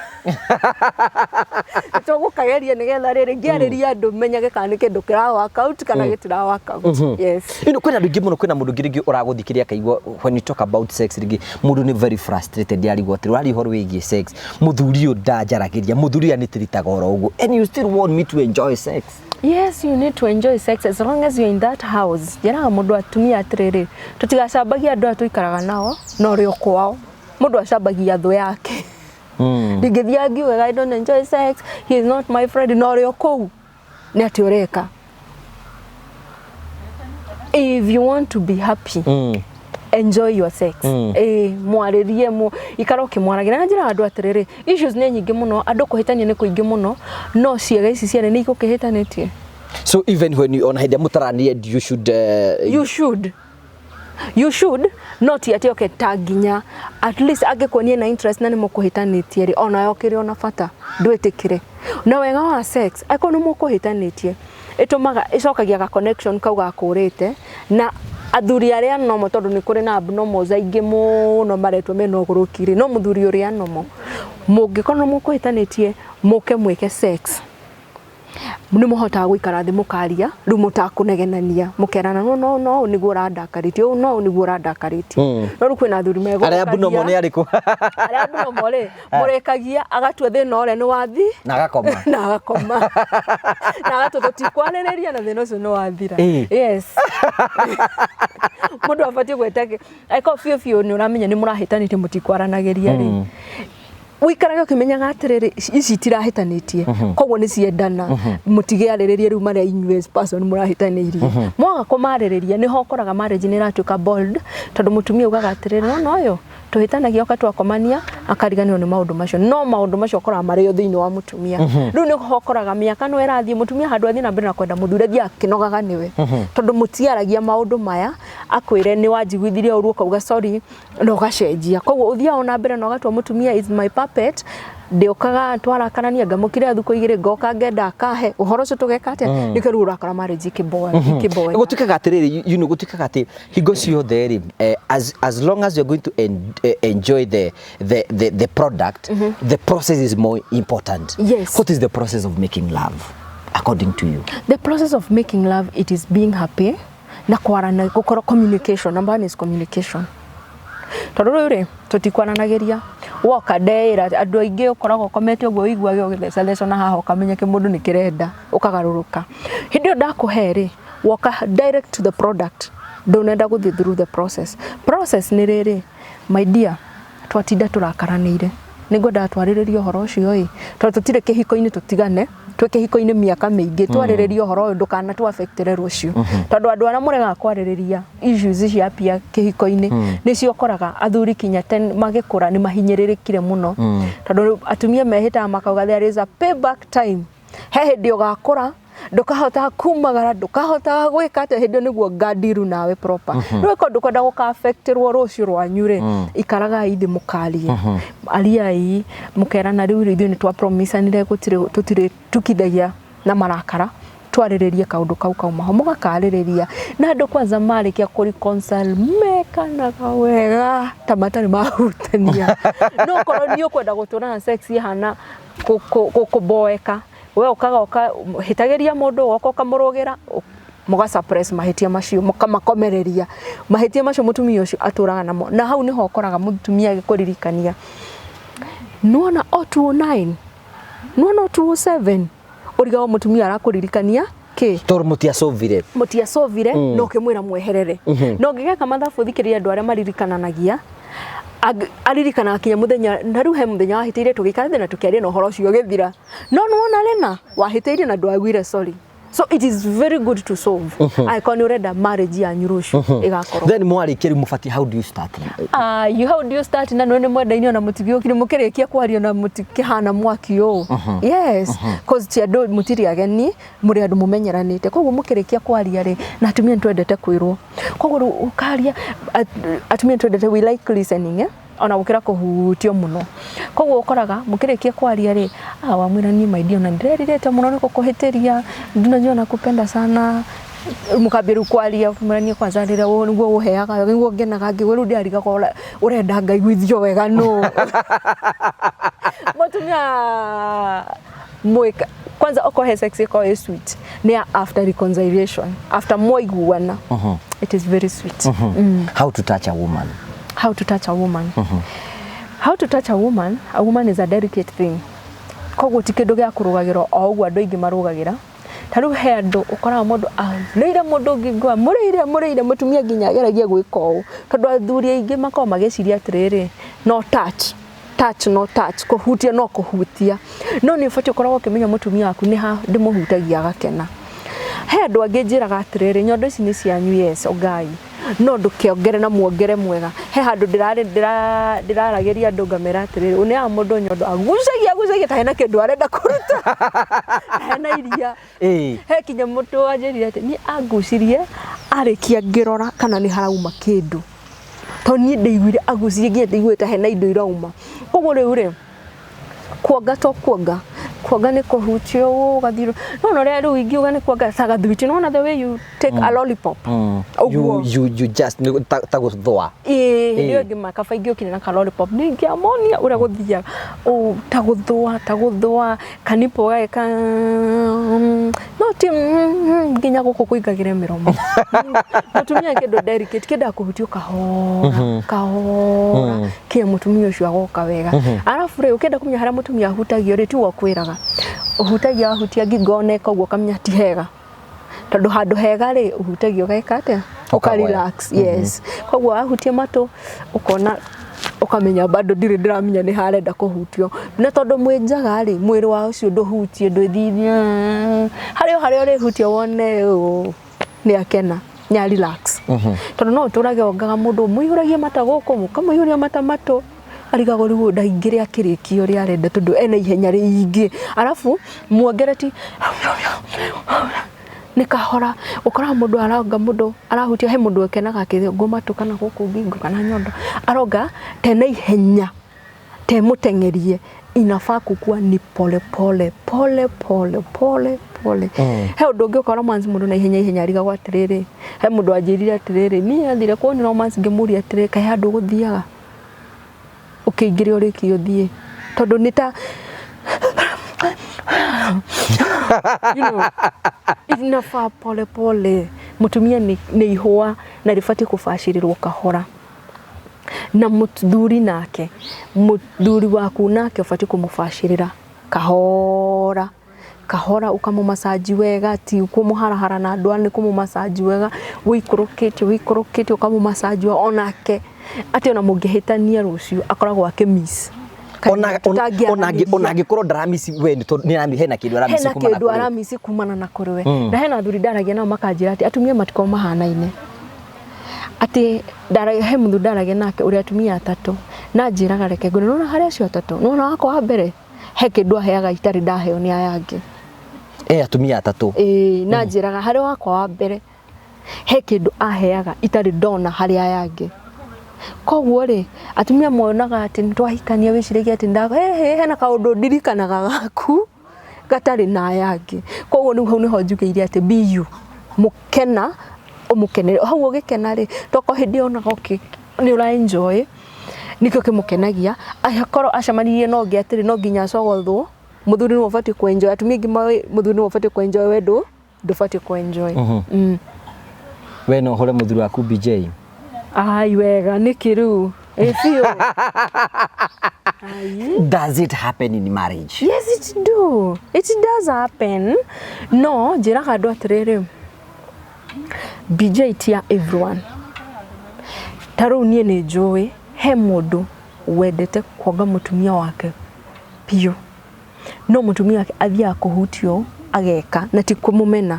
nĩtũgũkageria nĩgetha rĩrĩ ngĩarĩria andũ menyage kana nĩ kĩndũ kĩra work out kana gĩtira work out. Yes. Kwĩna andũ aingĩ mũno, kwĩna mũndũ ũngĩ rĩngĩ ũragũthikĩrĩria akaigua when you talk about sex, rĩngĩ mũndũ nĩ very frustrated, arigwo atĩrĩ, ũraria ũhoro wĩgiĩ sex, mũthuri ũyũ ndanjaragĩria, mũthuri ũyũ anĩtiritaga oro ũguo, and you still want me to enjoy sex? Yes, you need to enjoy sex as long as you're in that house. Njĩraga mũndũ atumia atĩrĩrĩ, tũtigacambagie andũ aya tũikaraga nao na ũrĩ o kwao. Mũndũ acambagia thũ yake. Ndingĩthiĩ ngiugaga I don't enjoy sex, he is not my friend, na ũrĩ o kũu. Nĩ atĩ ũreka? If you want to be happy, enjoy your sex. Mwarĩrie, mu ikara ũkĩmwaragĩra. Na njĩra andũ atĩrĩrĩ, issues nĩ nyingĩ mũno, andũ kũhĩtania nĩ kũingĩ mũno, no ciĩga ici cierĩ nĩ igũkĩhĩtanĩtie. So even when you, ona hĩndĩ ĩrĩa mũtaranĩria, you should You should not atĩ oke ta nginya at least angĩkuonia na interest na nĩ mũkũhĩtanĩtie rĩ, onawe ũkĩrĩ ona bata ndwĩtĩkĩre. Na wega wa sex, angĩkorwo nĩ mũkũhĩtanĩtie, ĩtũmaga ĩcokagia ga connection kau gakũrĩte na Athuri arĩa normal, tondũ nĩ kũrĩ na abnormals aingĩ mũno maretwo mena ũgũrũki rĩ, no mũthuri ũrĩa normal, mũngĩkorwo mũkũhĩtanĩtie, mũke mwĩke sex, nĩ mũhotaga gũikara thĩ mũkaria rĩu mũtakũnegenania, mũkerana no no no ũũ nĩguo ũrandakarĩtie, ũũ no ũũ nĩguo ũrandakarĩtie. No rĩu kwĩna athuri Arĩa abnormal nĩ arĩkũ? Arĩa abnormal rĩ, mũrĩkagia agatua thĩna ũrĩa nĩ wathi Na agakoma. Na agakoma na agatua tũtikwarĩrĩria na thĩna ũcio nĩ wathira. Yes, mũndũ abatiĩ gweta angĩkorwo biũ biũ nĩ ũramenya nĩ mũrahĩtanĩtie, mũtikwaranagĩria rĩ, ũikarage ũkĩmenyaga atĩrĩrĩ, ici itirahĩtanĩtie, koguo nĩ ciendana. Mũtigĩarĩrĩrie rĩu marĩa inyuĩ as person mũrahĩtanĩirie. Mwaga kũmarĩrĩria, nĩho ũkoraga marriage nĩ ĩratuĩka bold, tondũ mũtumia augaga atĩrĩrĩ, nona ũyũ tũhĩtanagia oka twakomania akariganĩrwo nĩ maũndũ macio. No maũndũ macio ũkoraga marĩ o thĩinĩ wa mũtumia. Rĩu nĩho ũkoraga mĩaka no ĩrathiĩ, mũtumia handũ athiĩ na mbere na kwenda mũthuri, athiĩ akĩnogaga nĩwe, tondũ mũtiaragia maũndũ maya. Akwĩre nĩ wanjiguithirie ũru, ũkauga sorry na ũgacenjia. Koguo ũthiaga ona mbere na ũgatua mũtumia is my puppet. Ndĩũkaga twarakarania, ngamũkĩra thukũ 2, ngoka ngenda akahe ũhoro ũcio, tũgeka atĩa? Nĩkĩo rĩu ũrakora marriage ikĩboa ikĩboeka. Gũtuĩkaga atĩrĩrĩ, gũtuĩkaga atĩ hingo ciothe rĩ, as long as you're going to enjoy the product, the process is more important. Yes. What is the process of making love according to you? The process of making love, it is being happy na kwarana, gukorwo communication. Number one is communication, tondũ rĩu rĩ tũtikwaranagĩria. Woka ndeĩra andũ aingĩ, ũkoragwo ũkomete ũguo, ũiguage ũgĩthecathecwo na haha, ũkamenya kĩmũndũ nĩ kĩrenda, ũkagarũrũka. Hĩndĩ ĩyo ndakũhe rĩ, woka direct to the product, ndũnenda gũthiĩ through the process. Process nĩ rĩrĩ, my dear, twatinda tũrakaranĩire, nĩngwendaga twarĩrĩrie ũhoro ũcio ĩ, tondũ tũtirĩ kĩhiko-inĩ, tũtigane twĩ kĩhiko-inĩ mĩaka mĩingĩ, twarĩrĩrie ũhoro ũyũ, ndũkana tu affectere rũciũ, tondũ andũ arĩa mũregaga kwarĩrĩria issues cia pia kĩhiko-inĩ, nĩcio ũkoraga athuri kinya ten magĩkũra nĩ mahinyĩrĩrĩkire mũno, tondũ atumia mehĩtaga makauga there is a payback time. He hĩndĩ ũgakũra, ndũkahotaga kumagara, ndũkahotaga gwĩka atĩa, hĩndĩ ĩyo nĩguo ngandiru nawe proper. Rĩu ĩkorwo ndũkwenda gũka-affectĩrwo rũciũ rwanyu rĩ, ikaragai thĩ mũkarie, ariai, mũkerana rĩu rĩ, ithuĩ nĩ twapromisanire gũtirĩ tũtirĩ tukithagia na marakara, twarĩrĩrie kaũndũ kau kauma ho. Mũgakarĩrĩria na andũ kwanza marĩkia kũ reconcile, mekanaga wega ta matarĩ mahutania. No korwo nĩ ũkwenda gũtũra na sex ihana kũboeka, we ũkaga ũka hĩtagĩria mũndũ, woka ũkamũrũgĩra, mũga suppress mahĩtia macio, mũkamakomereria mahĩtia macio, mũtumia ũcio atũraga namo. Na hau nĩho ũkoraga mũtumia agĩkũririkania, nĩwona o 209, nĩwona o 207, ũrigagwo mũtumia arakũririkania kĩ? Tondũ mũtiacũvire. Mũtiacovire na ũkĩmwĩra mweherere. Na ũngĩgeka mathabu, thikĩrĩria, andũ arĩa maririkananagia, aririkanaga kinya mũthenya na rĩu he mũthenya wahĩtĩirie, tũgĩikara thĩ na tũkĩaria na ũhoro ũcio ũgĩthira. No nĩwona rĩna wahĩtĩirie na ndwaiguire sorry. So it is very good to solve angĩkorwo nĩ ũrenda marriage yanyu rũciũ ĩgakorwo. Then mwarĩkia rĩu mũbatiĩ, how do you start? Ah, you, how do you start? Na nĩ mwendaine ona mũtigĩũkire mũkĩrĩkia kwaria na mũtikĩhana mwaki ũũ. Yes, cause ti andũ, mũtirĩ ageni, mũrĩ andũ mũmenyeranĩte. Koguo mũkĩrĩkia kwaria rĩ, na atumia nĩ twendete kwĩrwo, koguo rĩu ũkaria. Atumia nĩ twendete, we like listening, eh? Ona gũkĩra kũhutio mũno. Koguo ũkoraga mũkĩrĩkia kwaria rĩ, ah, wamwĩra, niĩ my dear, ona ndĩrerirĩte mũno nĩ gũkũhĩtĩria, unajua nakupenda sana. Mũkambia rĩu kwaria, ũkĩmwĩra, niĩ kwanza rĩrĩa nĩguo ũheaga nĩguo ngenaga ngĩgua, rĩu ndĩrarigaga ũrenda ngaiguithio wega nũ mũtumia mwĩka. Kwanza okorwo he sex ĩkorwo ĩ sweet, nĩ ya after reconciliation, after mwaiguana, it is very sweet. How to touch a woman? How to touch a woman? How to touch a woman? A woman is a delicate thing, koguo ti kĩndũ gĩa kũrũgagĩrwo o ũguo andũ aingĩ marũgagĩra. Ta rĩu he andũ ũkoraga mũndũ arĩire mũndũ ũngĩ ngwa mũrĩire mũrĩire mũtumia nginya ageragia gwĩka ũũ, tondũ athuri aingĩ makoragwo magĩciria atĩrĩrĩ, no touch touch, no touch, kũhutia no kũhutia. No nĩ ũbatiĩ ũkoragwo ũkĩmenya mũtumia waku nĩ ha ndĩmũhutagia agakena. He andũ angĩ njĩraga atĩrĩrĩ, nyondo ici nĩ cianyu, yes, ongai, no ndũkĩongere na muongere mwega. He handũ ndĩraragĩria andũ ngamera atĩrĩrĩ, ũneaga mũndũ nyondo agucagia agucagia ta hena kĩndũ arenda kũruta, ta hena iria. He kinya mũndũ wanjĩrire atĩ niĩ angucirie, arĩkia ngĩrora kana nĩ harauma kĩndũ, tondũ niĩ ndaiguire agucirie nginya ndaiguire ta hena indo irauma. Koguo rĩu rĩ, kuonga to kuonga. Kuonga nĩ kũhutio ũũ ũgathiĩ no na ũrĩa rĩu ingiuga nĩ kuonga ta gathwiti, nĩwona the way you take a lollipop. You Ũguo. you just nĩ ta gũthũa. Ĩĩ, hĩndĩ ĩyo ĩngĩ kaba ingĩokire na ka lollipop nĩ ingĩamonia ũrĩa gũthiaga ũũ, ta gũthũa, ta gũthũa kanipo gagĩka no ti nginya gũkũ kũingagĩre mĩromo. Mũtumia kĩndũ delicate kĩendaga kũhutio kahora kahora kinya mũtumia ũcio agoka wega. Arabu rĩ, ũkĩenda kũmenya harĩa mũtumia ahutagio rĩ, tiwe ũkwĩraga, ũhutagia wahutia ngingo oneka ũguo ũkamenya ti hega, tondũ handũ hega rĩ ũhutagia ũgeka atĩa? Ũka Ũkagoya. Relax, yes. Koguo wahutia matũ ũkona, ũkamenya bado ndirĩ ndĩramenya nĩ harenda kũhutio, na tondũ mwĩ njaga rĩ, mwĩrĩ wa ũcio ndũhutie, ndwĩthithia harĩ o harĩa ũrĩhutia wone ũũ nĩ akena, nĩ a relax, tondũ no ũtũrage ongaga mũndũ mũihũragie mata gũkũ, mũkamũihũria mata matũ, arigagwo rĩu ndaingĩre akĩrĩkia ũrĩa arenda tondũ ena ihenya rĩingĩ. Arabu muongere ti nĩ kahora, ũkoraga mũndũ aronga, mũndũ arahutia, he mũndũ ũkenaga akĩongwo matũ kana gũkũ ngingo kana nyondo, aronga tena ihenya te mũteng'erie. Inafaa kukua ni pole pole pole pole pole pole. He ũndũ ũngĩ ũka romance mũndũ na ihenya ihenya, arigagwo atĩrĩrĩ, he mũndũ wanjĩrire atĩrĩrĩ, niĩ athire kuoni romance, ngĩmũria atĩrĩrĩ, kaĩ handũ ũgũthiaga ũkĩingĩre ũrĩkie ũthiĩ, tondũ nĩ ta inafaa pole pole. Mũtumia nĩ ihũa na rĩbatiĩ kũbacĩrĩrwo kahora, na mũthuri nake, mũthuri waku nake ũbatiĩ kũmũbacĩrĩra kahora kahora, ũkamũmacaji wega, ti kũmũharahara na andũ, nĩ kũmũmacaji wega, wĩikũrũkĩte wĩikũrũkĩte, ũkamũmacaji wega onake, atĩ ona mũngĩhĩtania rũciũ akoragwo akĩmiss. Ona angĩkorwo ndaramisi we nĩ tondũ nĩ hena kĩndũ aramisi hena kumana kĩndũ kũrĩ we. Aramisi kumana na kũrĩ we. Na hena athuri ndaragia nao makanjĩra atĩ atumia matikoragwo mahanaine, atĩ he mũthuri ndaragia nake ũrĩa atumia atatũ, na njĩraga reke ngwĩre, nĩwona harĩ acio atatũ, nĩwona wakwa wa mbere he kĩndũ aheaga itarĩ ndaheo nĩ aya angĩ. Eh, atumia atatũ. Ĩĩ, na njĩraga harĩ wakwa wa mbere he kĩndũ aheaga itarĩ ndona harĩ aya angĩ. Koguo rĩ, atumia monaga atĩ nĩ twahikania wĩciragia atĩ he hena kaũndũ ndirikanaga gaku gatarĩ na aya angĩ. Koguo rĩu hau nĩho njugĩire atĩ be you, mũkena ũmũkenere hau ũgĩkena rĩ, tokorwo hĩndĩ ĩyo onaga ũkĩ nĩ ũra enjoy, nĩkĩo kĩmũkenagia. Akorwo acemanirie na ũngĩ atĩrĩ, no nginya acogothwo. Mũthuri nĩwe ũbatiĩ kũ enjoy, atumia aingĩ moĩ mũthuri nĩwe ũbatiĩ kũ enjoy, we ndũbatiĩ kũ enjoy. We no ũhũre mũthuri waku BJ? Ai, wega nĩkĩ rĩu? Ĩ biũ. Ai. Does it happen in marriage? Yes, it do. It does happen. No, njĩraga andũ atĩrĩrĩ, BJ ti ya everyone. Ta rĩu niĩ nĩ njũĩ he mũndũ wendete kuonga mũtumia wake biũ, no mũtumia wake athiaga kũhutio ageka, na ti kũmũmena,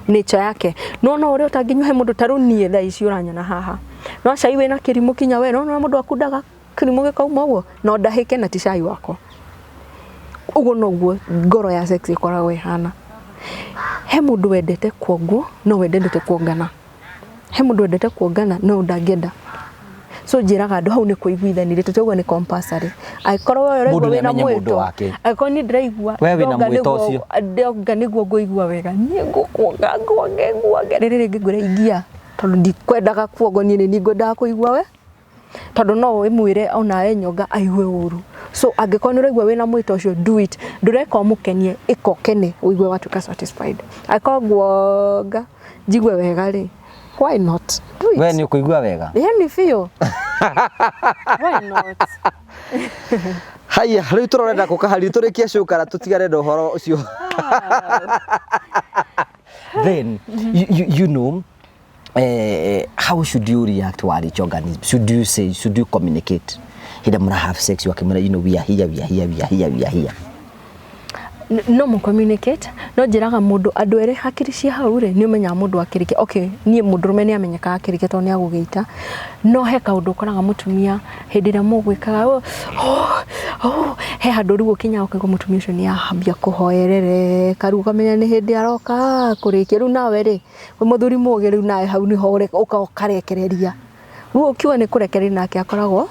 nature yake. No no ũrĩa ũtangĩnyua, he mũndũ ta rĩu niĩ thaa ici ũranyona haha, no cai wĩna kĩrimũ kinya we no no mũndũ akundaga kĩrimũ gĩkauma ũguo, no ndahĩke na ti cai wakwa. Ũguo noguo ngoro ya sex ĩkoragwo ĩhana. He mũndũ wendete kuongwo no we ndendete kuongana, he mũndũ wendete kuongana no ndangĩenda. So njĩraga andũ hau nĩ kũiguithanĩria, tũtiauga nĩ compulsory. Angĩkorwo we Mũndũ ũraigua wĩna nĩamenye mũndũ mwĩto, wake. angĩkorwo niĩ ndĩraigua We wĩna ndonga mwĩto nĩguo ũcio. ndonga nĩguo ngũigua wega, niĩ ngũkuonga nguonge nguonge, rĩrĩ rĩngĩ ngwĩre ingia, tondũ ndikwendaga kuongwo niĩ, nĩ niĩ ngwendaga kũigua we, tondũ no ĩmwĩre onawe nyonga aigue ũru. So angĩkorwo nĩ ũraigua wĩna mwĩto ũcio, do it. Ndũreka ũmũkenie, ĩka ũkene, ũigue watuĩka satisfied. Angĩkorwo nguonga njigue wega rĩ, why not do it? We nĩ ũkũigua wega. Yani biũ, why not? Haya, rĩu tũrorenda kũkahari tũrĩkie cukara tũtigane na ũhoro ũcio. Then you know how should you react to each organism? Should you say, should you communicate hĩndĩ mũra have sex, wakĩmwĩra, "We are here, we are here, we are here, we are here"? No mu communicate, no njĩraga mũndũ andũ erĩ hakiri cia hau rĩ, nĩ ũmenyaga mũndũ akĩrĩkia. Okay, niĩ mũndũrũme nĩ amenyekaga akĩrĩkia tondũ nĩ agũgĩita, no he kaũndũ ũkoraga mũtumia hĩndĩ ĩrĩa mũgwĩkaga, oh, he handũ rĩu ũkinyaga ũkaigua mũtumia ũcio nĩ ambia kũhoerereka, rĩu ũkamenya nĩ hĩndĩ aroka kũrĩkia. Rĩu nawe rĩ, wĩ mũthuri mũgĩ, rĩu nawe hau nĩho ũka ũkarekereria. Rĩu ũkiuga nĩ kũrekereria, nake akoragwo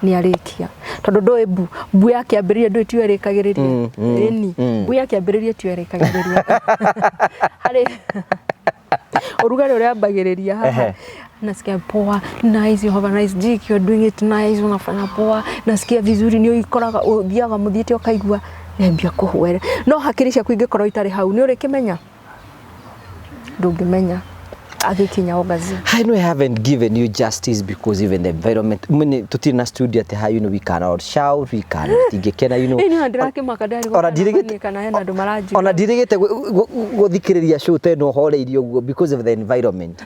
Nĩ arĩkia, tondũ ndũĩ mbu mbu ya kĩambĩrĩria, ndũĩ tiyo ĩrĩkagĩrĩria. Ĩni, mbu ya kĩambĩrĩria tiyo ĩrĩkagĩrĩria. Harĩ ũrugarĩ ũrĩa ambagĩrĩria haha. Nasikia poa, nice, you have a nice dick, you're doing it nice, unafanya poa, nasikia vizuri. Nĩ ũikoraga ũthiaga mũthiĩte ũkaigua nĩambia kũhwere, no hakiri ciaku ingĩkorwo itarĩ hau, nĩ ũrĩkĩmenya? Ndũngĩmenya agĩkinya orgasm. I know I haven't given you justice because even the environment mune tutiri na studio ati ha, we cannot shout, we cannot tingĩkena. Ĩĩ, nĩ ndĩrakĩmaka. Ona ndirigĩte Kana hena andũ maranjigua. Ona ndirigĩte gũthikĩrĩria show ta ĩno horeirie ũguo because of the environment,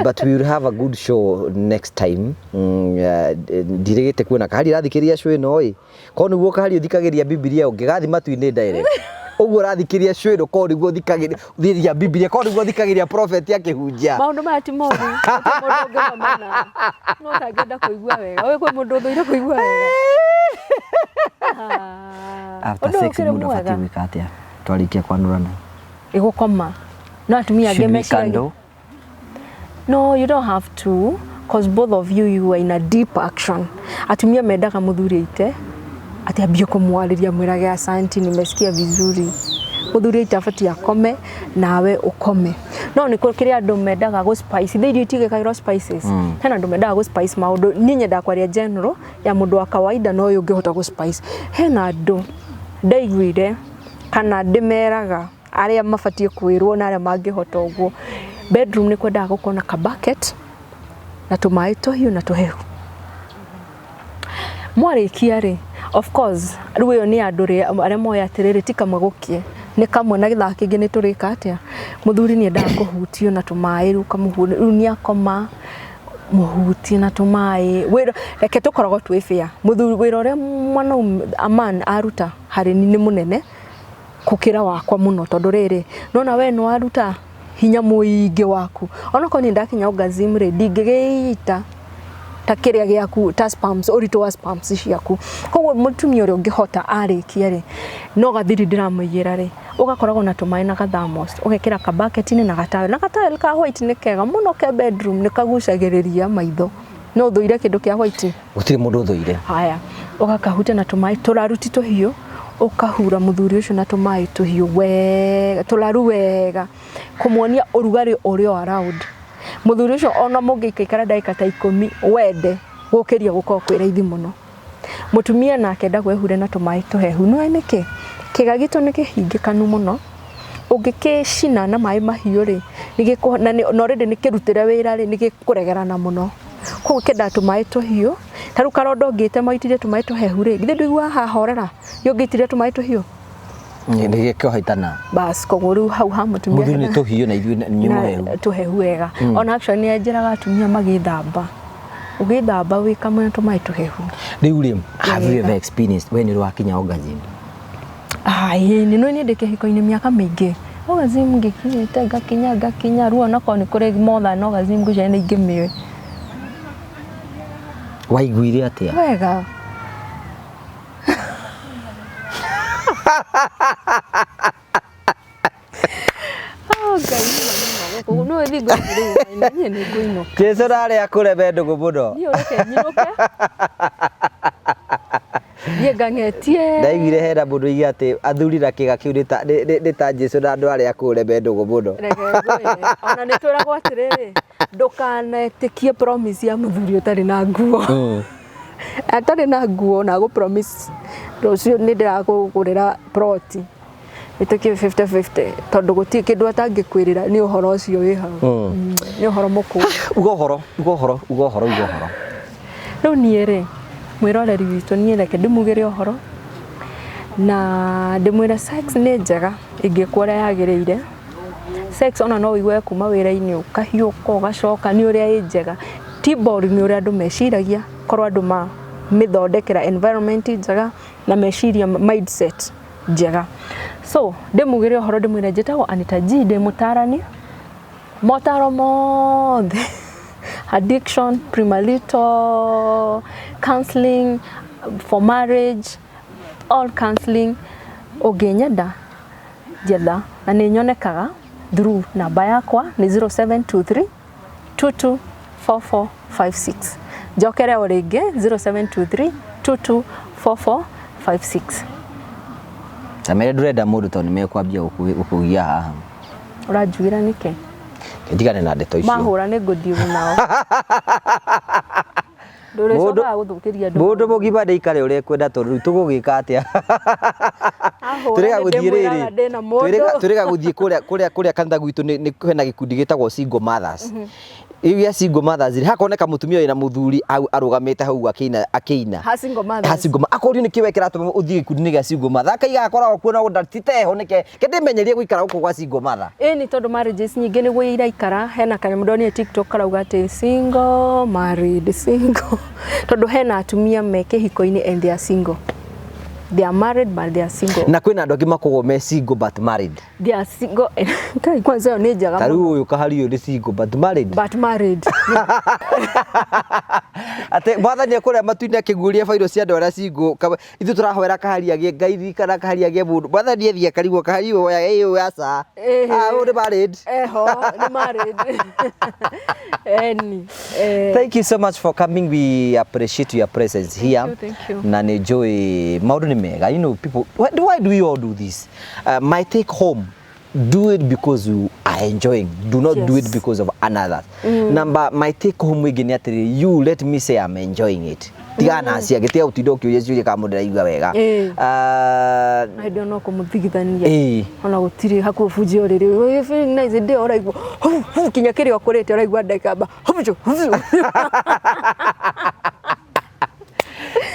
but we will have a good show next time. Ndirigĩte kuona kahari rathikĩrĩria show ĩno ĩ korwo nĩguo kahari ũthikagĩria Bibilia ũngĩgathi matu-inĩ direct ũguo ũrathikĩrĩria show ĩno, korwo nĩguo ũthikagĩrĩria Bibilia, korwo nĩguo ũthikagĩrĩria prophet akĩhunjia. Maũndũ maya ti moru, gũtirĩ mũndũ ũngĩmamena, no ũtangĩenda kũigua wega. Ũyũ kwĩ mũndũ ũthũire kũigua wega. Ah, After ũndũ ũyũ sex ũkĩrĩ mũndũ mwega. abatiĩ gwĩka atĩa twarĩkia kwanũrana? Ĩgũkoma, no atumia angĩ Should we meciragia candle? No, you don't have to, because both of you, you are in a deep action. Atumia mendaga mũthuri aite ati ambie kũmwarĩria, mwĩrage, "Asanti, nimesikia vizuri." Mũthuri aite abatiĩ akome nawe ũkome, no nĩ kũrĩ andũ mendaga gũ spice thĩ irio itigĩkagĩrwo spices. Hena andũ mendaga gũ spice maũndũ. Niĩ nyendaga kwaria general ya mũndũ wa kawaida, no ũyũ ũngĩhota gũ spice. Hena andũ ndaiguire kana ndĩmeraga arĩa mabatiĩ kwĩrwo na arĩa mangĩhota ũguo, bedroom nĩ kwendaga gũkorwo na ka bucket na tũmaĩ tũhiũ na tũhehu. Mwarĩkia rĩ, of course rĩu ĩyo nĩ andũ arĩa moĩ atĩrĩrĩ, ti kamwe gũkie, nĩ kamwe na gĩthaa kĩngĩ nĩ tũrĩka atĩa. Mũthuri nĩ endaga kũhutio na tũmaĩ, rĩu ũkamũhu rĩu nĩ akoma, mũhutie na tũmaĩ. Wĩra reke tũkoragwo twĩ fair, mũthuri wĩra ũrĩa mwanaume, a man aruta harĩ ni nĩ mũnene gũkĩra wakwa mũno, tondũ rĩrĩ nona we nĩ waruta hinya mũingĩ waku. Onokorwo niĩ ndakinya orgasm rĩ, ndingĩgĩita ta kĩrĩa gĩaku, ta sperms, ũritũ wa sperms ciaku. Koguo mũtumia ũrĩa ũngĩhota arĩkia rĩ, no gathiri ndĩramũigĩra rĩ, ũgakoragwo na tũmaĩ na gathamos, ũgekĩra kabaketi-inĩ na gatowel, na gatowel ka white nĩ kega mũno ke bedroom, nĩ kagucagĩrĩria maitho. No ũthũire kĩndũ kĩa white? Gũtirĩ mũndũ ũthũire. Haya, ũgakahutia na tũmaĩ tũraru, ti tũhiũ, ũkahura mũthuri ũcio na tũmaĩ tũhiũ wega, tũraru wega, kũmuonia ũrugarĩ ũrĩa o around mũthuri ũcio. Ona mũngĩikaikara ndagĩka ta 10, wende gũkĩria gũkorwo kwĩ raithi mũno. Mũtumia nake endagwo ehure na tũmaĩ tũhehu. Nĩũĩ nĩkĩ? Kĩga gitũ nĩ kĩhingĩkanu mũno, ũngĩkĩcina na maĩ mahiũ rĩ, na already nĩ kĩrutĩre wĩra rĩ, nĩ gĩkũregerana mũno. Koguo kĩendaga tũmaĩ tũhiũ. Ta rĩu karonda ũngĩte waitĩrĩrie tũmaĩ tũhehu rĩ, githĩ ndũiguaga hahorera? Githĩ ũngĩitĩrĩria tũmaĩ tũhiũ? Nĩ gĩkĩhoitana. Bas, koguo rĩu hau ha mũtumia Mũthuri nĩ tũhiũ na ithuĩ nĩ na mũhehu. Tũhehu wega. Ona actually nĩ njĩraga atumia magĩthamba, ũgĩthamba wĩ kamwe na tũmaĩ tũhehu. Rĩu rĩ, have you ever experienced, we nĩ ũrĩ wakinya orgasm? Ai, nĩ niĩ ndĩ kĩhiko-inĩ mĩaka mĩingĩ, orgasm ngĩkinyĩte, ngakinya ngakinya. Rĩu onakorwo nĩ kũrĩ more than orgasm, ngwĩciria nĩ ingĩmĩũĩ. Waiguire atĩa? Wega. Oh, Ngai nĩ mũno gũkũ nĩ ũthi ngũinũka, niĩ nĩ ngũinũka. Jesu narĩ akũreme ndũgũ mũno. Niĩ ũreke nyinũke, niĩ ngang'etie. Ndaiguire hena mũndũ oiga atĩ athuri na kĩga kĩu nĩ ta Jesu na andũ arĩa akũreme ndũgũ mũno. Reke ngwĩre, ona nĩ twĩragwo atĩrĩrĩ, ndũkanetĩkie promise ya mũthuri ũtarĩ na nguo, atarĩ na nguo na agũ promise rũciũ nĩ ndĩrakũgũrĩra ploti, ĩtĩkie 50-50, tondũ gũtirĩ kĩndũ atangĩkwĩrĩra. Nĩ ũhoro ũcio wĩ hau. Nĩ ũhoro mũkũũ. Uga ũhoro, uga ũhoro, uga ũhoro, uga ũhoro. Rĩu niĩ rĩ, mwĩroreri witũ, niĩ reke ndĩmugĩre ũhoro na ndĩmwĩre sex nĩ njega ĩngĩkwo ũrĩa yagĩrĩire. Sex ona no ũigue kuma wĩra-inĩ ũkahiũka ũgacoka, nĩ ũrĩa ĩ njega, ti boring ũrĩa andũ meciragia. Korwo andũ ma mĩthondekera environment njega na meciria, mindset njega. So ndĩmugĩre ũhoro, ndĩmwĩre njĩtagwo Anita G, ndĩ mũtarani motaro mothe, addiction, premarital counseling, for marriage, all counseling. Ũngĩnyenda njetha na nĩ nyonekaga through namba yakwa nĩ 0723 224456. Njokere o rĩngĩ, 0723 224456. Tamere ndũrenda mũndũ tondũ nĩmekwambia gũkũgia haha. Ũranjugĩra nĩkĩ? Ndigane na ndeto icio. Mahũra nĩ ngũthiĩ nao. Ndũrĩcokaga gũthũkĩria andũ. Mũndũ mũgima ndĩikare ũrĩa ekwenda tondũ rĩu tũgũgĩka atĩa? Ahũra Twĩrĩga nĩ gũthiĩ ndĩmwĩraga rĩrĩ. ndĩna mũndũ. Twĩrĩga gũthiĩ kũrĩa kanitha gwitũ nĩ kwĩna gĩkundi gĩtagwo single mothers. Rĩu gĩa single mothers rĩ, hakoneka mũtumia wĩna mũthuri au arũgamĩte hau akĩina akĩina. Ha single mothers. Ha single akorio nĩkĩ we kĩratũma ũthiĩ gĩkundi-inĩ gĩa single mother. Akaiga akoragwo kuo no titeho nĩke ke ndĩmenyerie gũikara gũkũ gwa single mother. Ĩĩ nĩ tondũ marriages nyingĩ nĩguo iraikara. Hena kanyamũ ndonire TikTok karauga atĩ single married single, tondũ hena atumia me kĩhiko-inĩ and they are single, they are married but they are single. Na kwĩna andũ angĩ makoragwo me single but married. They are single. Kai, kwanza ĩyo nĩ njega Ta rĩu mũno. ũyũ kahari ũyũ nĩ single but married. But married. Atĩ mwathani ekũrĩa matu-inĩ akĩguũria bairũ cia andũ arĩa single, ithuĩ tũrahoera kahari agĩe Ngai ririkana kahari agĩe mũndũ. Mwathani ethiĩ akarigwo kahari ũyũ oya ĩĩ ũyũ aca. Ah, ũyũ nĩ married. Eho nĩ married eni. Thank you so much for coming. We appreciate your presence here. You, thank you. Na nĩ njũĩ maũndũ nĩ mega. You know, people, why do we all do this? My take home, do it because you are enjoying. Do not do it because of another. Number, my take home ĩngĩ nĩ atĩrĩrĩ, you let me say I'm enjoying it. Tigana na acio angĩ, tiga gũtinda ũkĩũria ciũria kana mũndũ ndaraigua wega. Na hĩndĩ ĩyo no kũmũthigithania. Ona gũtirĩ hakuhĩ bunjia ũrĩrĩ. We feeling nice, hĩndĩ ĩyo ũraigua hu, hu, kinya kĩrĩa ũkũrĩte ũraigua ndekamba hu, hu, hu.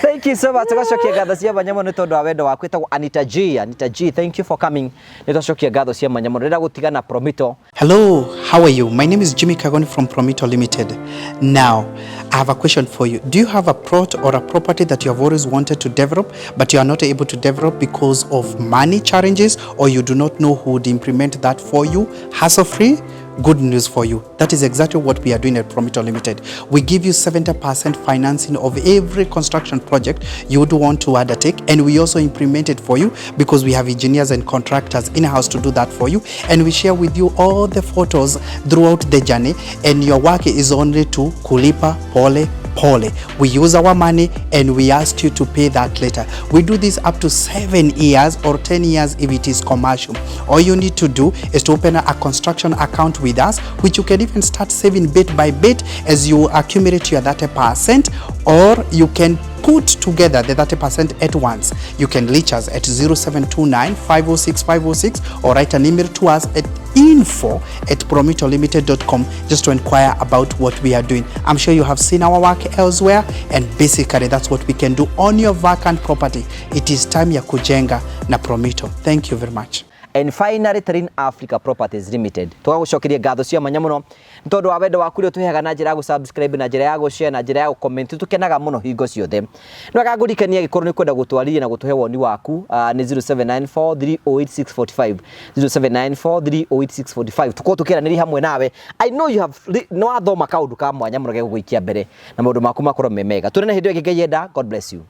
Thank you so much. Tũgacokia ngatho cia mwanya mũno nĩ tondũ wa wendo waku. Ĩtagwo Anita G. Anita G, thank you for coming. Nĩ twacokia ngatho cia mwanya mũno. Ndĩrenda gũtiga na Promito. Hello, how are you? My name is Jimmy Kagoni from Promito Limited. Now, I have a question for you. Do you have a plot or a property that you have always wanted to develop, but you are not able to develop because of money challenges, or you do not know who would implement that for you, hassle-free? Good news for you. That is exactly what we are doing at Promito Limited. We give you 70% financing of every construction project you would want to undertake, and we also implement it for you because we have engineers and contractors in-house to do that for you, and we share with you all the photos throughout the journey, and your work is only to kulipa pole pole. We use our money and we ask you to pay that later. We do this up to 7 years or 10 years if it is commercial. All you need to do is to open a construction account with us, which you can even start saving bit by bit as you accumulate your 30%, or you can put together the 30% at once. You can reach us at 0729 506 506 or write an email to us at info@promitolimited.com just to inquire about what we are doing. I'm sure you have seen our work elsewhere, and basically that's what we can do on your vacant property. It is time ya kujenga na Promito. Thank you very much. And finally, Terrain Africa Properties Limited. Tũgagũcokeria ngatho cia mwanya mũno nĩ tondũ wa wendo waku ũrĩa ũtũheaga na njĩra ya gũ-subscribe, na njĩra ya gũ-share, na njĩra ya gũ-comment. Tũkenaga mũno hingo ciothe. Nĩ wega ngũririkanie angĩkorwo nĩ ũkwenda gũtwarĩria na gũtũhe woni waku, nĩ 0794 308 645, 0794 308 645. Tũkorwo tũkĩaranĩria hamwe nawe. I know you have nĩ wathoma kaũndũ ka mwanya mũno gegũgũikia mbere na maũndũ maku makorwo me mega. Tũrĩ na hĩndĩ ĩyo ĩngĩ Ngai enda. God bless you.